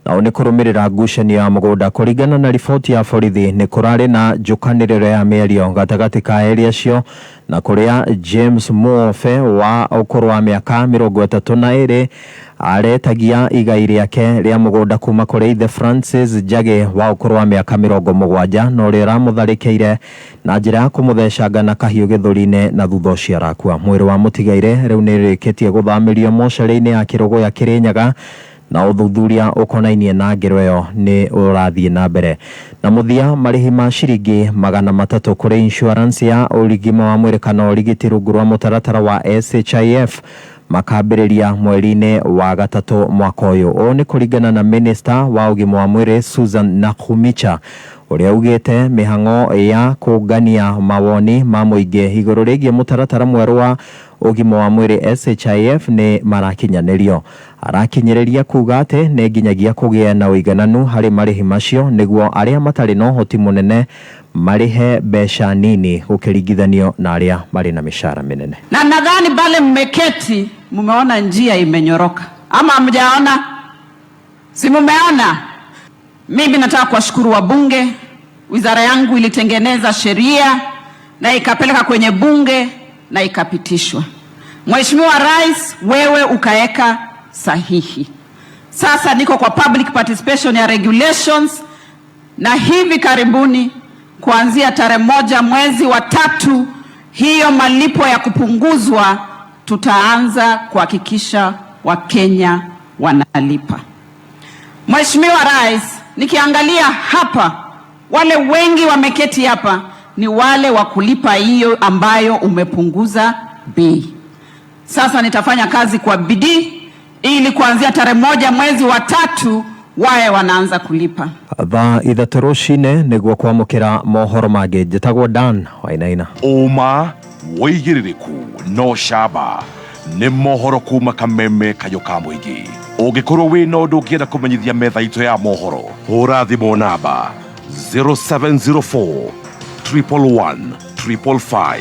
nao nĩ kũrũmĩrĩra ngucanio ya mũgũnda. Kũringana na riboti ya borithi, nĩ kũrarĩ na njũkanĩrĩro ya mĩario gatagatĩ ka erĩ acio, na kũrĩa James Muofe wa ũkũrũ wa mĩaka 32 aretagia igai rĩake rĩa mũgũnda kuma kũrĩ ithe Francis Njagĩ wa ũkũrũ wa mĩaka 70, na ũrĩa ũramũtharĩkĩire na njĩra ya kũmũthecanga na kahiũ gĩthũri-inĩ na thutha ũcio arakua. Mwĩrĩ wa mũtigaire rĩu nĩ ũrĩkĩtie gũthamĩrio mocarĩ-inĩ ya Kĩrũgũya Kĩrĩnyaga, na ũthuthuria ũkonainie na ngero ĩyo nĩ ũrathiĩ na mbere. Na mũthia, marĩhi ma ciringi 300 kũrĩ insurance ya ũgima wa mwĩrĩ kana ũrigiti rungu rwa mũtaratara wa SHIF makambĩrĩria mweri-inĩ wa gatatũ mwaka ũyũ. Ũũ nĩ kũringana na Minister wa ũgima wa mwĩrĩ Susan Nakhumicha, ũrĩa ugĩte mĩhang'o ya kũngania mawoni ma mũingĩ igũrũ rĩgiĩ mũtaratara mwerũ wa ũgima wa mwĩrĩ SHIF nĩ marakinyanĩrio. Arakinyĩrĩria kuga atĩ nĩ nginyagia kũgĩe na ũigananu harĩ marĩhi macio nĩguo arĩa matarĩ na ũhoti mũnene marĩhe mbeca nini gũkĩringithanio na arĩa marĩ na mĩcara mĩnene. Na nadhani pale mmeketi mumeona njia imenyoroka, ama hamjaona? Si mumeona? Mimi nataka kuwashukuru wabunge. Wizara yangu ilitengeneza sheria na ikapeleka kwenye bunge na ikapitishwa. Mheshimiwa Rais, wewe ukaeka sahihi. Sasa niko kwa public participation ya regulations, na hivi karibuni kuanzia tarehe 1 mwezi wa 3 hiyo malipo ya kupunguzwa tutaanza kuhakikisha Wakenya wanalipa. Mheshimiwa Rais, nikiangalia hapa wale wengi wameketi hapa ni wale wa kulipa hiyo ambayo umepunguza bei. Sasa nitafanya kazi kwa bidii ili kuanzia tarehe 1 mwezi wa 3 wae wanaanza kulipa. Thaa 3 rũcinĩ nĩguo kwamũkĩra mohoro mangĩ. Njĩtagwo Dan Wainaina. Ũma wĩigĩrĩrĩku no camba nĩ mohoro kuma kameme kayũ ka mũingĩ. Ũngĩkorwo wĩna ũndũ ũngĩenda kũmenyithia metha itũ ya mohoro, hũra thimũ namba 0704 111 555.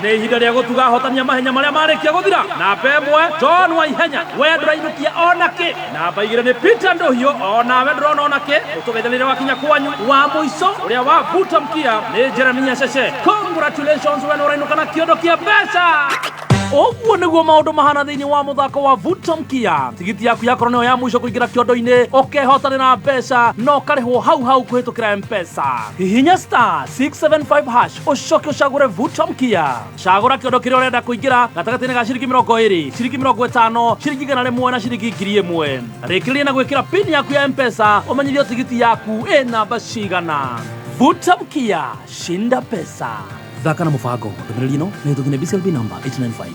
Nĩ ihinda rĩa gũtuga ahotania mahenya marĩa marĩkia gũthira. Namba 1 John Waihenya, we ndũrainũkia ona kĩ. Namba 2 nĩ Peter Ndũhiũ, onawe ndũrona ona kĩ. Ũtũgeithanĩre wakinya kwanyu. Wa mũico ũrĩa wabuta mkia nĩ Jeremia Cece. Congratulations, we nĩũrainũka na kĩondo kĩa mbeca. Ũguo nĩguo maũndũ mahana thĩinĩ wa mũthako wa Vuta Mkia. Tigiti yaku yakorwo nĩyo ya mũico kũingĩra kĩondo-inĩ, ũkehotanĩra mbeca na ũkarĩhwo hau hau kũhĩtũkĩra M-Pesa. Hihinya star 675 hash ũcoke ũcagũre Vuta Mkia. Cagũra kĩondo kĩrĩa ũrenda kũingĩra gatagatĩ-inĩ ga ciringi 20, ciringi 50, ciringi 100 na ciringi 1000. Rĩkĩrĩria na gwĩkĩra pin yaku ya M-Pesa ũmenyithio tigiti yaku ĩ namba cigana. Vuta Mkia, shinda pesa. Thaka na mũbango. Ndũmĩrĩri ĩno nĩ hĩtũkie nĩ BCLB number 895.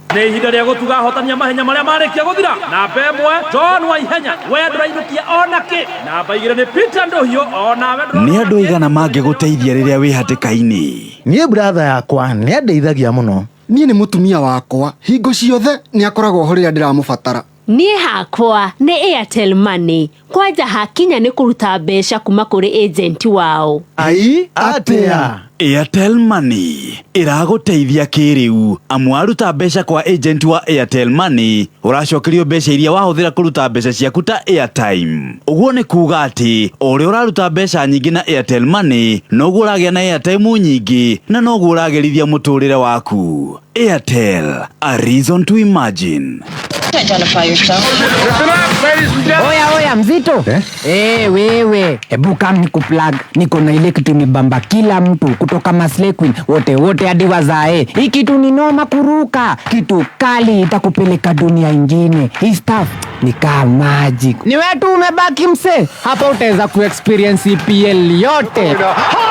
Nĩ ihinda rĩa gũtuga ahotania mahenya marĩa marĩkia gũthira. Namba 1 John Waihenya, we ndũrainũkia ona kĩ. Namba 2 nĩ Peter Ndũhiũ, onawe ndũrona. Nĩ andũ aigana mangĩgũteithia rĩrĩa wĩ hatĩka-inĩ? Niĩ brother yakwa nĩ andeithagia mũno. Niĩ nĩ mũtumia wakwa, hingo ciothe nĩ akoragwo ho rĩrĩa ndĩramũbatara. Niĩ hakwa nĩ Airtel Money, kwanja hakinya nĩ kũruta mbeca kuma kũrĩ agent wao. Ai, atĩa? Airtel Money ĩragũteithia kĩrĩu, amu waruta mbeca kwa agent wa Airtel Money ũracokerio mbeca iria wahũthĩra kũruta mbeca ciaku ta airtime. Ũguo nĩ kuga atĩ o ũrĩa ũraruta mbeca nyingĩ na Airtel Money noguo ũragĩa na airtime nyingĩ na noguo ũragĩrithia mũtũrĩre waku. Airtel, a reason to imagine. Identify yourself. Oya oya mzito. Eh? Wewe. Hebu kam nikuplug. Niko na ile kitu imebamba kila mtu kutoka Maslay Queen wote wote hadi wazae. Hii kitu ni noma kuruka. Kitu kali itakupeleka dunia ingine. Hii stuff ni kama magic. Ni wewe tu umebaki mse. Hapa utaweza kuexperience EPL yote.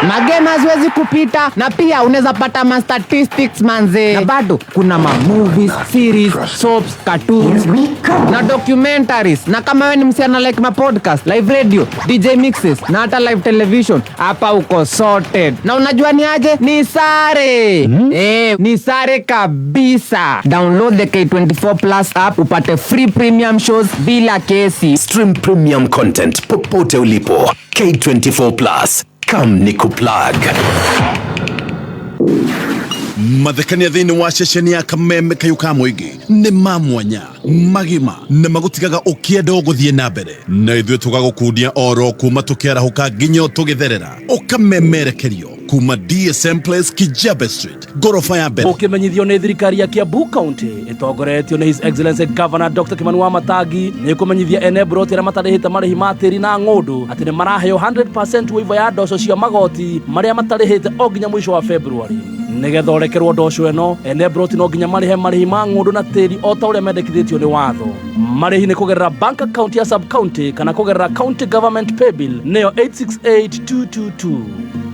Magame haziwezi kupita na pia unaweza pata ma statistics manze. Na bado kuna ma movies, series, soaps, cartoons na documentaries. Na kama wewe ni msichana like ma podcast podcast, live radio, DJ mixes na hata live television. Hapa uko sorted. Na unajua ni aje? Ni sare. Ni sare kabisa. Download the K24 Plus app upate free premium shows bila kesi. Stream premium content popote ulipo. K24 Plus. Come nikuplug. Mathekania thĩinĩ wa ceceni ya Kameme kayũ ka mũingĩ nĩ ma mwanya magima na magũtigaga ũkĩenda ũgũthiĩ na mbere na ithuĩ tũgagũkundia oro kuma tũkĩarahũka nginya tũgĩtherera ũkamemerekerio kuma DSM Place, Kijabe Street, ngoroba ya mbere. Ũkĩmenyithio nĩ thirikari ya Kiambu County ĩtongoretio nĩ His Excellency Governor Dr. Kimani Wamatangi nĩ kũmenyithia ene mburoti arĩa matarĩhĩte marĩhi ma tĩri na ng'ũndũ atĩ nĩ maraheo 100% waiver ya ndoco cia magoti marĩa matarĩhĩte o nginya mũico wa February. Nĩgetha ũrekerwo ndoco ĩno, ene mburoti no nginya marĩhe marĩhi ma ng'ũndũ na tĩri o ta ũrĩa mendekithĩtio nĩ watho. Marĩhi nĩ kũgerera bank account ya sub county kana kũgerera county government paybill nĩyo 868222.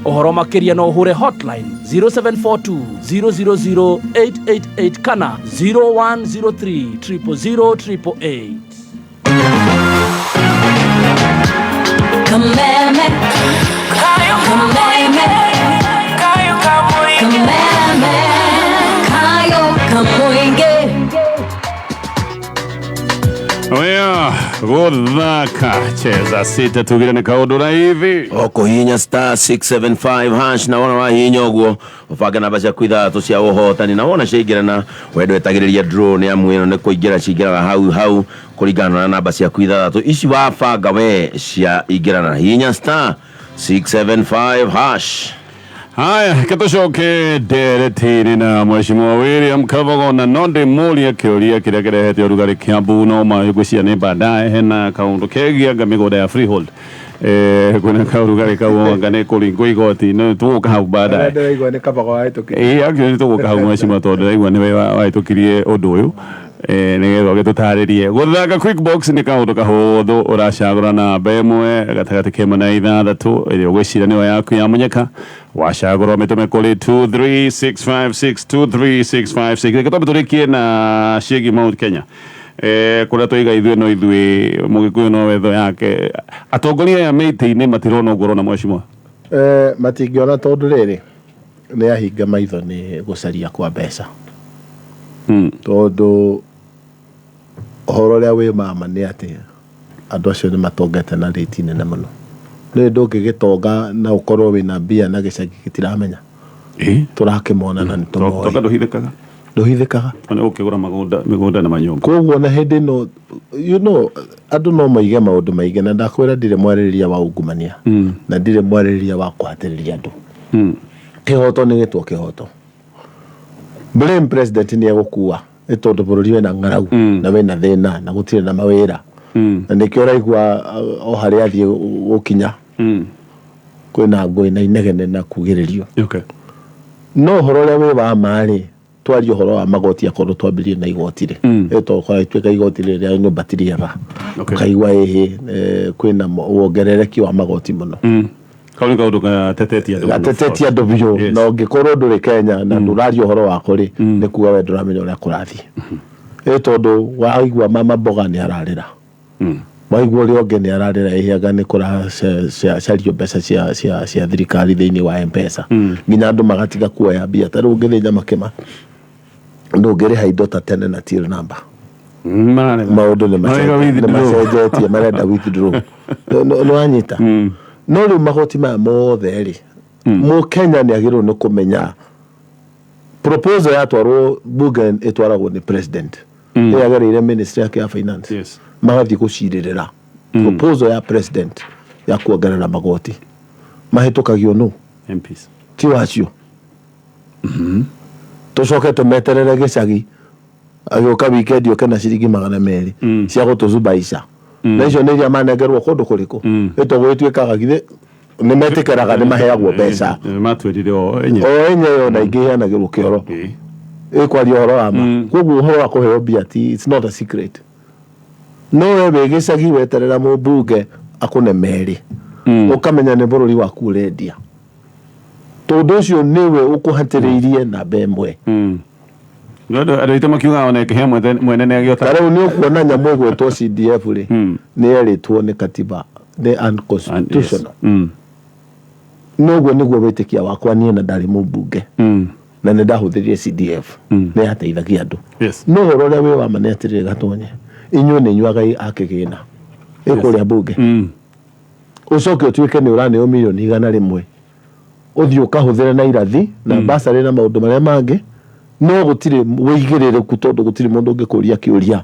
Ũhoro makĩria no ũhũre hotline 0742 000 888 kana 0103 000 888. Kameme, Kameme, Kameme, Kayo Kamoinge. Oya, gũthaka cheza sita tugire nĩ kaũndũ raithi. Ũkũhihinya star 675 hash na wona wahihinya ũguo ũbange namba ciaku ithathatũ cia ũhotani na wona ciaingĩrana we ndwetagĩrĩria draw nĩ amu ĩno nĩ kũingĩra cingĩraga hau hau kũringana na namba ciaku ithathatũ ici wabanga we ciaingĩrana. Hihinya star 675 hash. Haya, katucoke nderetini na Mheshimiwa William Kabogo na no ndĩmũrie kĩũria kĩrĩa kĩrehete ũrugarĩ Kiambu no ngwĩciria nĩ baadaye hena kaũndũ kegiĩ anga mĩgũnda ya freehold. Kwĩna kaũrugarĩ kau anga nĩ kũringwo igoti no tũgũka hau baadaye. Ndĩraigua nĩ Kabogo wahĩtũkirie. Ĩĩ, actually tũgũka hau Mheshimiwa tondũ ndĩraigua nĩwe wahĩtũkirie ũndũ ũyũ. Nĩgetha ũgĩtũtarĩrie. Gũthaka quick box nĩ kaũndũ kahũthũ, ũracagũra namba ĩmwe gatagatĩ ka ĩmwe na ithathatũ ĩrĩa ũgwĩciria nĩyo yaku ya mũnyaka. Wacagũra ũmĩtũme kũrĩ 23656 23656. Reke twambe tũrĩkie na ciĩgiĩ Mount Kenya. Kũrĩa tũiga ithuĩ no ithuĩ Mũgĩkũyũ no wetho yake. Atongoria aya me itĩ-inĩ matirona ũguo ũrona Mheshimiwa? Matingĩona tondũ rĩrĩ nĩ ahinga maitho nĩ gũcaria kwa mbeca. Tondũ ũhoro ũrĩa wĩ mama nĩ atĩ andũ acio nĩ matongete na rĩti nene mũno. Nĩ ndũngĩgĩtonga na ũkorwo wĩna mbia na gĩcagi gĩtiramenya. Tũrakĩmona na nĩ tũmoĩ. Tonga ndũhithĩkaga. Ndũhithĩkaga. Ona ũkĩgũra mĩgũnda na manyũmba. Koguo na hĩndĩ ĩno, you know, andũ no moige maũndũ maingĩ na ndakwĩra ndirĩ mwarĩrĩria wa ungumania na ndirĩ mwarĩrĩria wa kũhatĩrĩria andũ. Kĩhoto nĩ gĩtwo kĩhoto. Blame president nĩ egũkua nĩ tondũ bũrũri wĩna ng'aragu na wĩna thĩna na gũtirĩ na mawĩra. Na nĩkĩo ũraigua o harĩa athiĩ gũkinya kwĩna ngũĩ na inegene na kugĩrĩrio. No ũhoro ũrĩa wĩ wa ma rĩ, twarie ũhoro wa magoti akorwo twambĩrĩrie na igoti rĩ. Ĩtokorwo ituĩka igoti rĩrĩa nyũmba ti rĩega. Ũkaigua ĩhĩ kwĩna wongerereki wa magoti mũno. Kau nĩ kaũndũ gatetetie andũ mũno. Gatetetie andũ biũ. Na ũngĩkorwo ndũrĩ Kenya na ndũraria ũhoro wako rĩ, nĩ kuga we ndũramenya ũrĩa kũrathiĩ. Ĩ tondũ waigua mama mboga nĩ ararĩra. Waigua ũrĩa ũngĩ nĩ ararĩra ĩhĩaga nĩ kũracario mbeca cia thirikari thĩinĩ wa M-Pesa. Nginya andũ magatiga kuoya mbia. Ta rĩu ũngĩthĩnja makĩma ndũngĩrĩha indo ta tene na till number. Maũndũ nĩ macenjetie, marenda withdraw. Nĩ wanyita? No rĩu magoti maya mothe rĩ, Mũkenya nĩ agĩrĩirwo nĩ kũmenya proposal yatwarwo bunge ĩtwaragwo nĩ president. Ĩyagereire ministry yake ya finance. Magathiĩ gũcirĩrĩra proposal ya president ya kuongerera magoti. Mahĩtũkagio nũ? MPs. Ti wacio. Tũcoke tũmeterere gĩcagi agĩũka weekend ũke na ciringi 200 cia gũtũzubaica. Na icio nĩ iria manengerwo kũndũ kũrĩkũ? Ĩtagwo ĩtuĩkaga githĩ nĩ metĩkĩraga nĩ maheagwo mbeca. Matwĩrire o enyewe. O enyewe ona ingĩ iheanagĩrwo kĩoro. Ĩkwaria ũhoro wa ma. Koguo ũhoro wa kũheo mbia ti, it's not a secret. No we wĩ gĩcagi weterera mũmbunge akũne merĩ. Ũkamenya nĩ bũrũri waku ũrendia. Tondũ ũcio nĩwe ũkũhatĩrĩirie namba ĩmwe. Andũ aitũ makiugaga ona ĩkĩhĩa mwene nĩ agĩota. Ta rĩu nĩ ũkuona nyamũ ĩgwĩtwo CDF rĩ, nĩ yerĩtwo nĩ katiba nĩ unconstitutional. Noguo nĩguo wĩtĩkia wakwa niĩ na ndarĩ mũmbunge na nĩ ndahũthĩrire CDF, nĩ yateithagia andũ. No ũhoro ũrĩa wĩ wa ma nĩ atĩrĩrĩ, Gatonye, inyuĩ nĩ inyuaga a kĩgĩna ĩ kũrĩa mbunge, ũcoke ũtuĩke nĩ ũraneo mirioni 100 ũthiĩ ũkahũthĩre na irathi na basarĩ na maũndũ marĩa mangĩ, no gũtirĩ wĩigĩrĩrĩku tondũ gũtirĩ mũndũ ũngĩkũria kĩũria.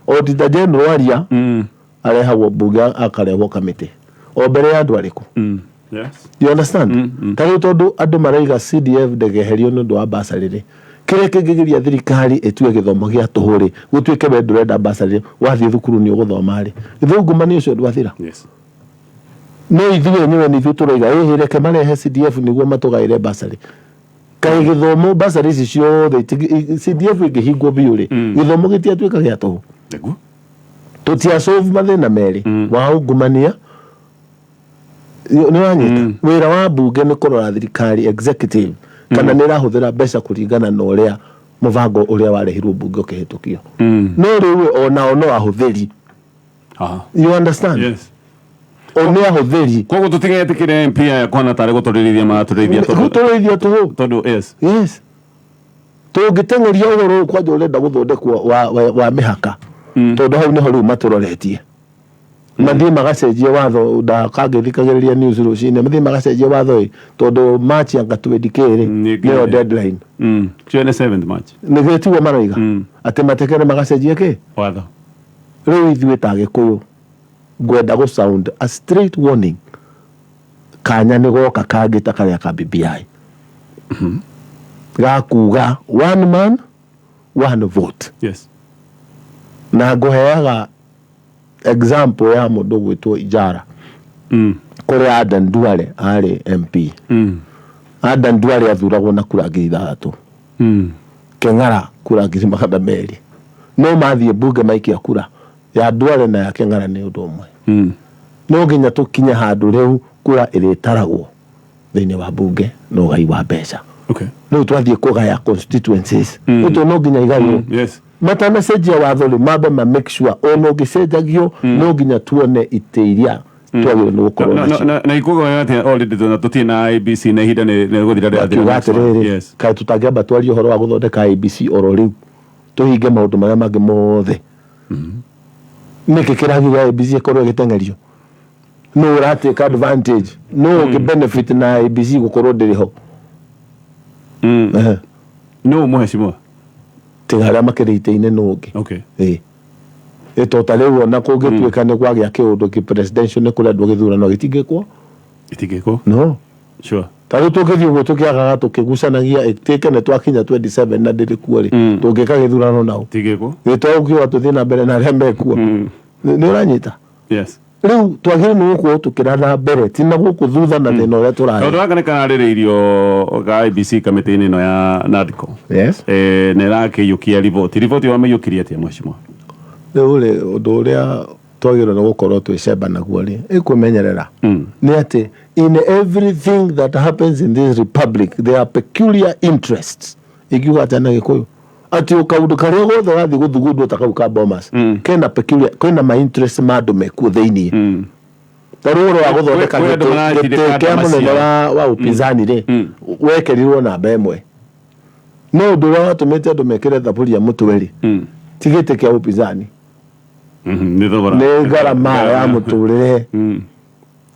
Auditor General aria arehagwo mbunge, akarehwo kamĩtĩ o mbere ya andũ arĩkũ. You understand? Ta rĩu tondũ andũ maraiga CDF ndĩgeherio nĩ ũndũ wa basarĩ rĩ, kĩrĩa kĩngĩgiria thirikari ĩtue gĩthomo gĩa tũhũ rĩ, gũtuĩke we ndũrenda basarĩ, wathiĩ thukuru nĩ ũgũthoma rĩ, githĩ ungumania ũcio ndwathira? Yes. No ithuĩ enyewe nĩ ithuĩ tũroiga ĩhĩ, reke marehe CDF nĩguo matũgaĩre basarĩ. Kaĩ gĩthomo, basarĩ ici ciothe CDF ĩngĩhingwo biũ rĩ, gĩthomo gĩtiatuĩka gĩa tũhũ? Nĩguo. Tũtia solve mathĩna merĩ wa ungumania. Nĩ wanyita? Wĩra wa mbunge nĩ kũrora thirikari, executive, kana nĩ ĩrahũthĩra mbeca kũringana na ũrĩa mũbango ũrĩa warehirwo mbunge ũkĩhĩtũkio. No rĩu onao no ahũthĩri. You understand? Yes. O nĩ ahũthĩri. Koguo tũtigetĩkĩre MP aya kwana tarĩ gũtũrĩrithia maratũrĩrithia. Gũtũrĩrithia tũhũ. Tondũ yes. Yes, tũngĩteng'eria ũhoro ũyũ kwanja ũrenda gũthondekwo wa mĩhaka, tondũ hau nĩho rĩu matũroretie mathiĩ magacenjie watho. Ndakangĩthikagĩrĩria news rũcinĩ, mathiĩ magacenjie watho ĩ, tondũ March anga 20 rĩ, nĩyo deadline. 27th March. Nĩguo tiguo maroiga atĩ matekere magacenjie kĩ? Watho. Rĩu ithuĩ ta Gĩkũyũ ngwenda gũ sound a straight warning, kanya nĩ goka kangĩ ta karĩa ka BBI gakuga one man, one vote. Na ngũheaga example ya mũndũ gwĩtwo Ijara, kũrĩa Adan Duale arĩ MP. Adan Duale athuragwo na kura 6,000, Keng'ara kura 200,000. No mathiĩ mbunge maikia kura ya Duale na ya Keng'ara nĩ ũndũ ũmwe. No nginya tũkinye handũ rĩu kura ĩrĩtaragwo thĩinĩ wa mbunge na ũgai wa mbeca. Rĩu twathiĩ kũgaya constituencies, ũtũ no nginya igaywo. Matanacenjia watho rĩ, mambe ma make sure ona ũngĩcenjagio no nginya tuone itĩ iria twagĩrĩirwo nĩ gũkorwo nacio. Na ikuga atĩa already tuna tũtirĩ na IEBC na ihinda nĩ gũthira rĩrathira. Akiuga atĩrĩrĩ, kaĩ tũtangĩamba twarie ũhoro wa gũthondeka IEBC oro rĩu, tũhinge maũndũ marĩa mangĩ mothe? Nĩkĩ kĩragiria IEBC ĩkorwo ĩgĩteng'erio? Nũ ũratake advantage? Nũ ũngĩ benefit na IEBC gũkorwo ndĩrĩ ho? Nũ, mheshimiwa? Tiga arĩa makĩrĩ itĩ-inĩ, nũ ũngĩ? Ĩĩ, ĩ ta rĩu ona kũngĩtuĩka nĩ kwagĩa kĩũndũ kĩ presidential, nĩ kũrendwo gĩthurano gĩtingĩkwo. Itingĩkwo. No. Ta rĩu tũngĩthiĩ ũguo tũkĩagaga tũkĩgucanagia, ĩtuĩke nĩ twakinya 27 na ndĩrĩ kuo rĩ, tũngĩka gĩthurano nao? Itingĩkwo. Gĩtũkiuga tũthiĩ na mbere na arĩa mekuo. Nĩ ũranyita? Yes. Rĩu twagĩrĩirwo nĩ gũkorwo tũkĩra mbere, ti na gũkũ thutha na thĩna ũrĩa tũrarĩ. Kaũndũ gaka nĩ kararĩrĩirio ga IEBC kamĩtĩ-inĩ ĩno ya NADCO. Na ĩrakĩiyũkia riboti. Riboti wamĩiyũkirie atĩa, mheshimiwa? Rĩu rĩ, ũndũ ũrĩa twagĩrĩirwo nĩ gũkorwo twĩcemba naguo rĩ, ĩkwĩmenyerera nĩ atĩ in everything that happens in this republic there are peculiar interests. Ingiuga atĩa na Gĩkũyũ? Atĩ o kaũndũ karĩa gothe gathiĩ gũthugundwo ta kau ka Bomas, kena peculiar, kwĩna ma interest ma andũ mekuo thĩiniĩ. Ta rĩu ũhoro wa gũthondeka Kwĩ andũ gĩtĩ maratindĩka gĩtĩ kĩa andũ mũnene macio. wa upinzani rĩ, wekerirwo namba ĩmwe, no ũndũ ũrĩa watũmĩte andũ mekĩre thaburia mũtwe rĩ, ti gĩtĩ kĩa upinzani. Nĩ thogora. Nĩ ngarama ya mũtũrĩre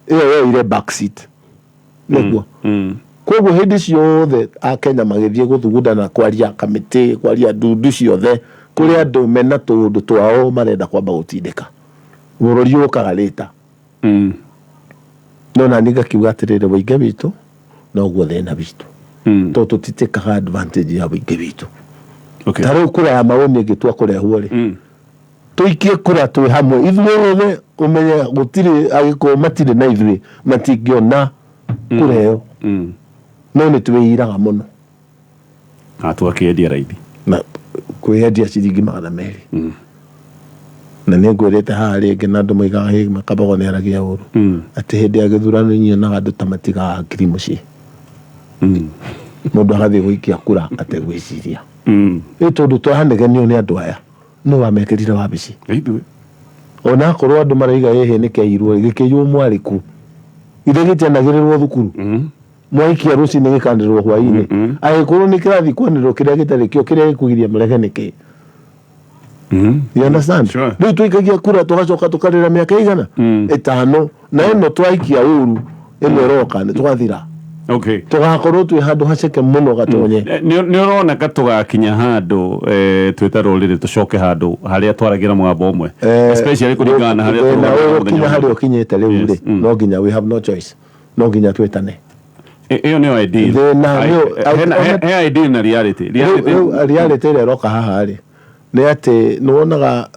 ĩyo yoire back seat nĩguo. Koguo hĩndĩ ciothe Akenya magĩthiĩ gũthugunda na kwaria kamĩtĩ, kwaria ndundu ciothe, kũrĩ andũ mena tũũndũ twao marenda kwamba gũtindĩka. Bũrũri ũkaga rĩta. No nani ngakiuga atĩrĩrĩ, ũingĩ witũ noguo thĩna witũ, tondũ tũtitĩkaga advantage ya ũingĩ witũ. Ta rĩu kura ya maũni ĩngĩtua kũrehwo rĩ, tũikie kura twĩ hamwe ithuĩ othe, ũmenye gũtirĩ Agĩkũyũ matirĩ na ithuĩ matingĩona kura ĩyo. No nĩ twĩiraga mũno. Na twakĩendia raithi. Na kwĩyendia ciringi 200. Na nĩ ngwĩrĩte haha rĩngĩ, na andũ moigaga hĩ makabago nĩ aragia ũru, atĩ hĩndĩ ya gĩthurano nyonaga andũ ta matigaga ngiri mũciĩ, mũndũ agathiĩ gũikia kura ategwĩciria. Ĩ tondũ twanegenio nĩ andũ aya no wamekĩrire wabici. Ithuĩ. Ona akorwo andũ maraiga ĩhĩ nĩ kĩairwo gĩkĩiywo mwarĩku ithe gĩtianagĩrĩrwo thukuru mwaikia rũcinĩ gĩkanĩrĩrwo hwainĩ angĩkorwo nĩ kĩrathiĩ kwanĩrĩrwo kĩrĩa gĩtarĩ kĩo kĩrĩa gĩkũgiria mũrege nĩkĩ? You understand? Rĩu tũikagia kura tũgacoka tũkarĩra mĩaka igana ĩtano na ĩno twaikia ũru ĩno ĩroka nĩ twathira. Okay. Tũgakorwo twĩ handũ haceke mũno gatonye. Nĩ ũroneka tũgakinya handũ twĩ ta rũrĩrĩ tũcoke handũ harĩa twaragia na mũgambo ũmwe, especially kũringana na harĩa thĩna tũrũgamĩte ũyũ mũthenya ũkinya ũmwe. Harĩa ũkinyĩte rĩu rĩ, no nginya, we have no choice, no nginya twĩtane. Ĩyo nĩyo ideal. Thĩna He ideal na reality. Reality. Rĩu reality ĩrĩa ĩroka haha rĩ nĩ atĩ nĩ wonaga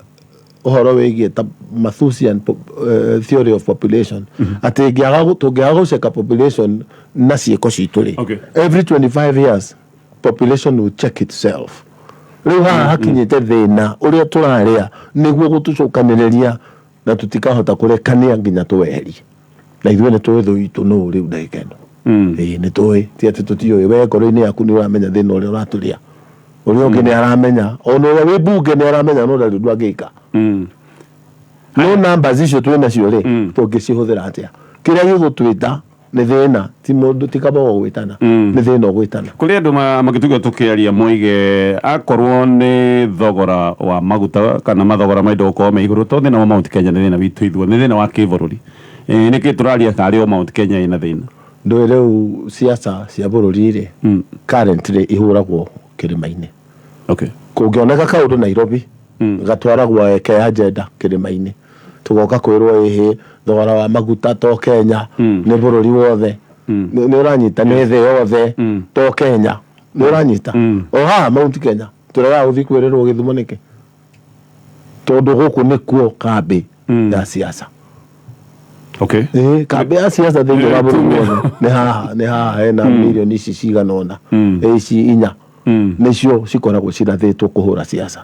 ũhoro wĩgiĩ ta Malthusian theory of population, atĩ tũngĩaga gũceka population na ciĩko citũ rĩ, every 25 years population will check itself. Rĩu haha hakinyĩte thĩna ũrĩa tũrarĩa nĩguo gũtũcokanĩrĩria na tũtikahota kũrekania nginya tũweherie, na ithuĩ nĩ tũĩ thũ itũ nũ rĩu ndagĩka ĩno. Ĩĩ, nĩ tũĩ, ti atĩ tũtiũĩ. We ngoro-inĩ yaku nĩ ũramenya thĩna ũrĩa ũratũrĩa, ũrĩa ũngĩ nĩ aramenya, ona ũrĩa wĩ mbunge nĩ aramenya, no ndarĩ ũndũ angĩka. No numbers icio twĩ nacio rĩ, tũngĩcihũthĩra atĩa? Kĩrĩa gĩgũtwĩta nĩ thĩna, ti mũndũ, ti kabogo gwĩtana, nĩ thĩna ũgwĩtana. Kũrĩ andũ magĩtuga tũkĩaria moige akorwo nĩ thogora wa maguta kana mathogora ma indo gũkorwo me igũrũ, to thĩna wa Mount Kenya, nĩ thĩna witũ ithuothe, nĩ thĩna wa kĩbũrũri. Nĩkĩ tũraria tarĩ o Mount Kenya ĩna thĩna? Ndũĩ rĩu siasa cia bũrũri rĩ, currently ihũragwo kĩrĩma-inĩ. Kũngĩoneka kaũndũ Nairobi gatwaragwo ke agenda kĩrĩma-inĩ, tũgoka kwĩrwo ĩhĩ thogora wa maguta to Kenya, nĩ bũrũri wothe. Nĩ ũranyita? Nĩ thĩ yothe, to Kenya. Nĩ ũranyita? O haha Mount Kenya tũregaga gũthiĩ kwĩrĩrwo Gĩthumo nĩkĩ? Tondũ gũkũ nĩkuo kambĩ ya siasa. Ĩĩ, kambĩ ya siasa thĩinĩ wa bũrũri wothe nĩ haha, nĩ haha hena mirioni ici cigana ũna, ici inya nĩcio cikoragwo cirathĩtwo kũhũra siasa.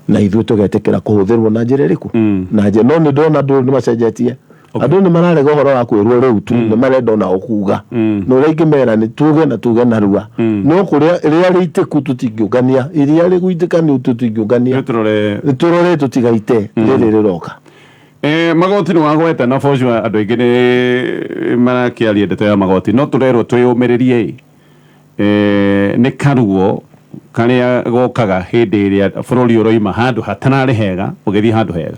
Na ithuĩ tũgetĩkĩra kũhũthĩrwo na njĩra ĩrĩkũ? Na njĩra, no nĩ ndona andũ nĩ macenjetie, andũ nĩ mararega ũhoro wa kwĩrwo rĩu tu, nĩ marenda ona kuga, na ũrĩa ingĩmera nĩ tuge na tuge narua, no kũrĩa rĩrĩa rĩitĩku tũtingĩũngania iria rĩgũitĩka nĩ tũtingĩũngania. Tũrore. Tũrore tũtigaite rĩrĩ rĩroka. Magoti nĩ wagweta, na for sure andũ aingĩ nĩ marakĩaria ndeto ya magoti, no tũrerwo twĩyũmĩrĩrie ĩ. Nĩ karuo karĩa gokaga hĩndĩ ĩrĩa bũrũri ũroima handũ hatararĩ hega ũgĩthiĩ handũ hega.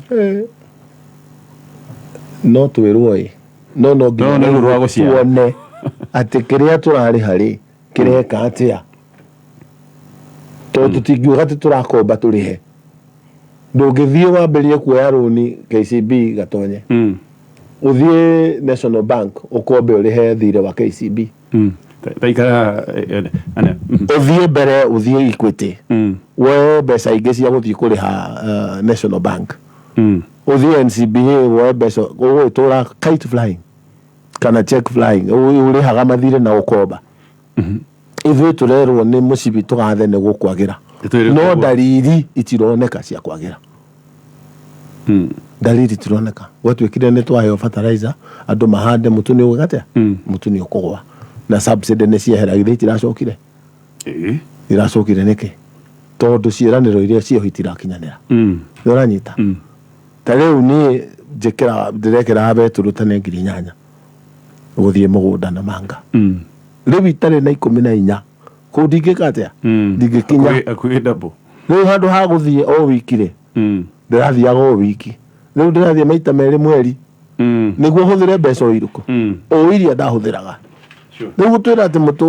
No twĩrwo ĩ, no no No, nĩ ruo rwa gũciara. Tuone atĩ kĩrĩa tũrarĩha rĩ kĩreka atĩa, tondũ tũtingiuga atĩ tũrakomba tũrĩhe. Ndũngĩthiĩ wambĩrĩrie kuoya rũni KCB gatonye, ũthiĩ National Bank ũkombe ũrĩhe thirĩ wa KCB. Taikara ana. Ũthiĩ mbere ũthiĩ Equity woe mbeca ingĩ cia gũthiĩ kũrĩha National Bank, ũthiĩ NCBA woe mbeca, ũgũgĩtũra kite flying kana check flying, ũrĩhaga mathirĩ na ũkomba. Ithuĩ tũrerwo nĩ mũcibi tũgathe nĩ gũkwagĩra, Tũtwĩre no ũguo. Ndariri itironeka cia kwagĩra, ndariri itironeka. Gwatuĩkire nĩ twaheo fertilizer andũ mahande, mũtu nĩ ũgwĩka atĩa? Mũtu nĩ ũkũgwa, na subsidy nĩ ciehera, githĩ itiracokire? Iracokire nĩkĩ? Tondũ ciĩranĩro iria ciĩho itirakinyanĩra. Nĩ ũranyita? Ta rĩu niĩ njĩkĩra ndĩrekĩra betũrũ ta nĩ 8,000 gũthiĩ mũgũnda na manga, rĩu itarĩ na 14 kũu ndingĩka atĩa? Ndingĩkinya. Hakuhĩ double. Rĩu handũ ha gũthiĩ o wiki rĩ, ndĩrathiaga o wiki, rĩu ndĩrathiĩ maita merĩ mweri nĩguo hũthĩre mbeca o irĩkũ? O iria ndahũthĩraga. Rĩu gũtwĩra atĩ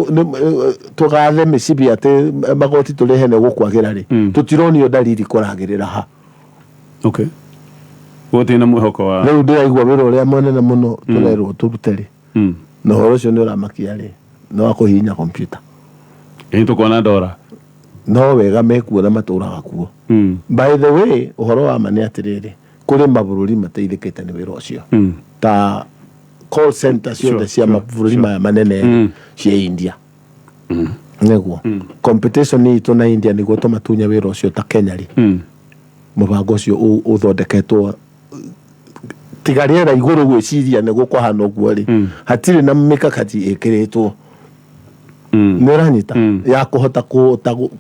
tũgathe mĩcibi atĩ magoti tũrĩhe nĩ gũkwagĩra rĩ, tũtironio ndariri kũragĩrĩra ha. Okay, gũtirĩ na mwĩhoko wa Rĩu ndĩraigua wĩra ũrĩa mũnene mũno tũrerwo tũrute rĩ, na ũhoro ũcio nĩ ũramakia rĩ, nĩ wa kũhihinya kompiuta. Ĩ tũkona ndora. No wega mekuo na matũraga kuo. By the way, ũhoro wa ma nĩ atĩrĩrĩ, kũrĩ mabũrũri mateithĩkĩte nĩ wĩra ũcio, ta call center ciothe cia mabũrũri maya manene cia India. Nĩguo competition itũ na India nĩguo tũmatunye wĩra ũcio ta Kenya rĩ, mũbango ũcio ũthondeketwo tiga rĩera igũrũ gwĩciria nĩguo kwahana ũguo rĩ, hatirĩ na mikakati ĩkĩrĩtwo. Nĩ ũranyita ya kũhota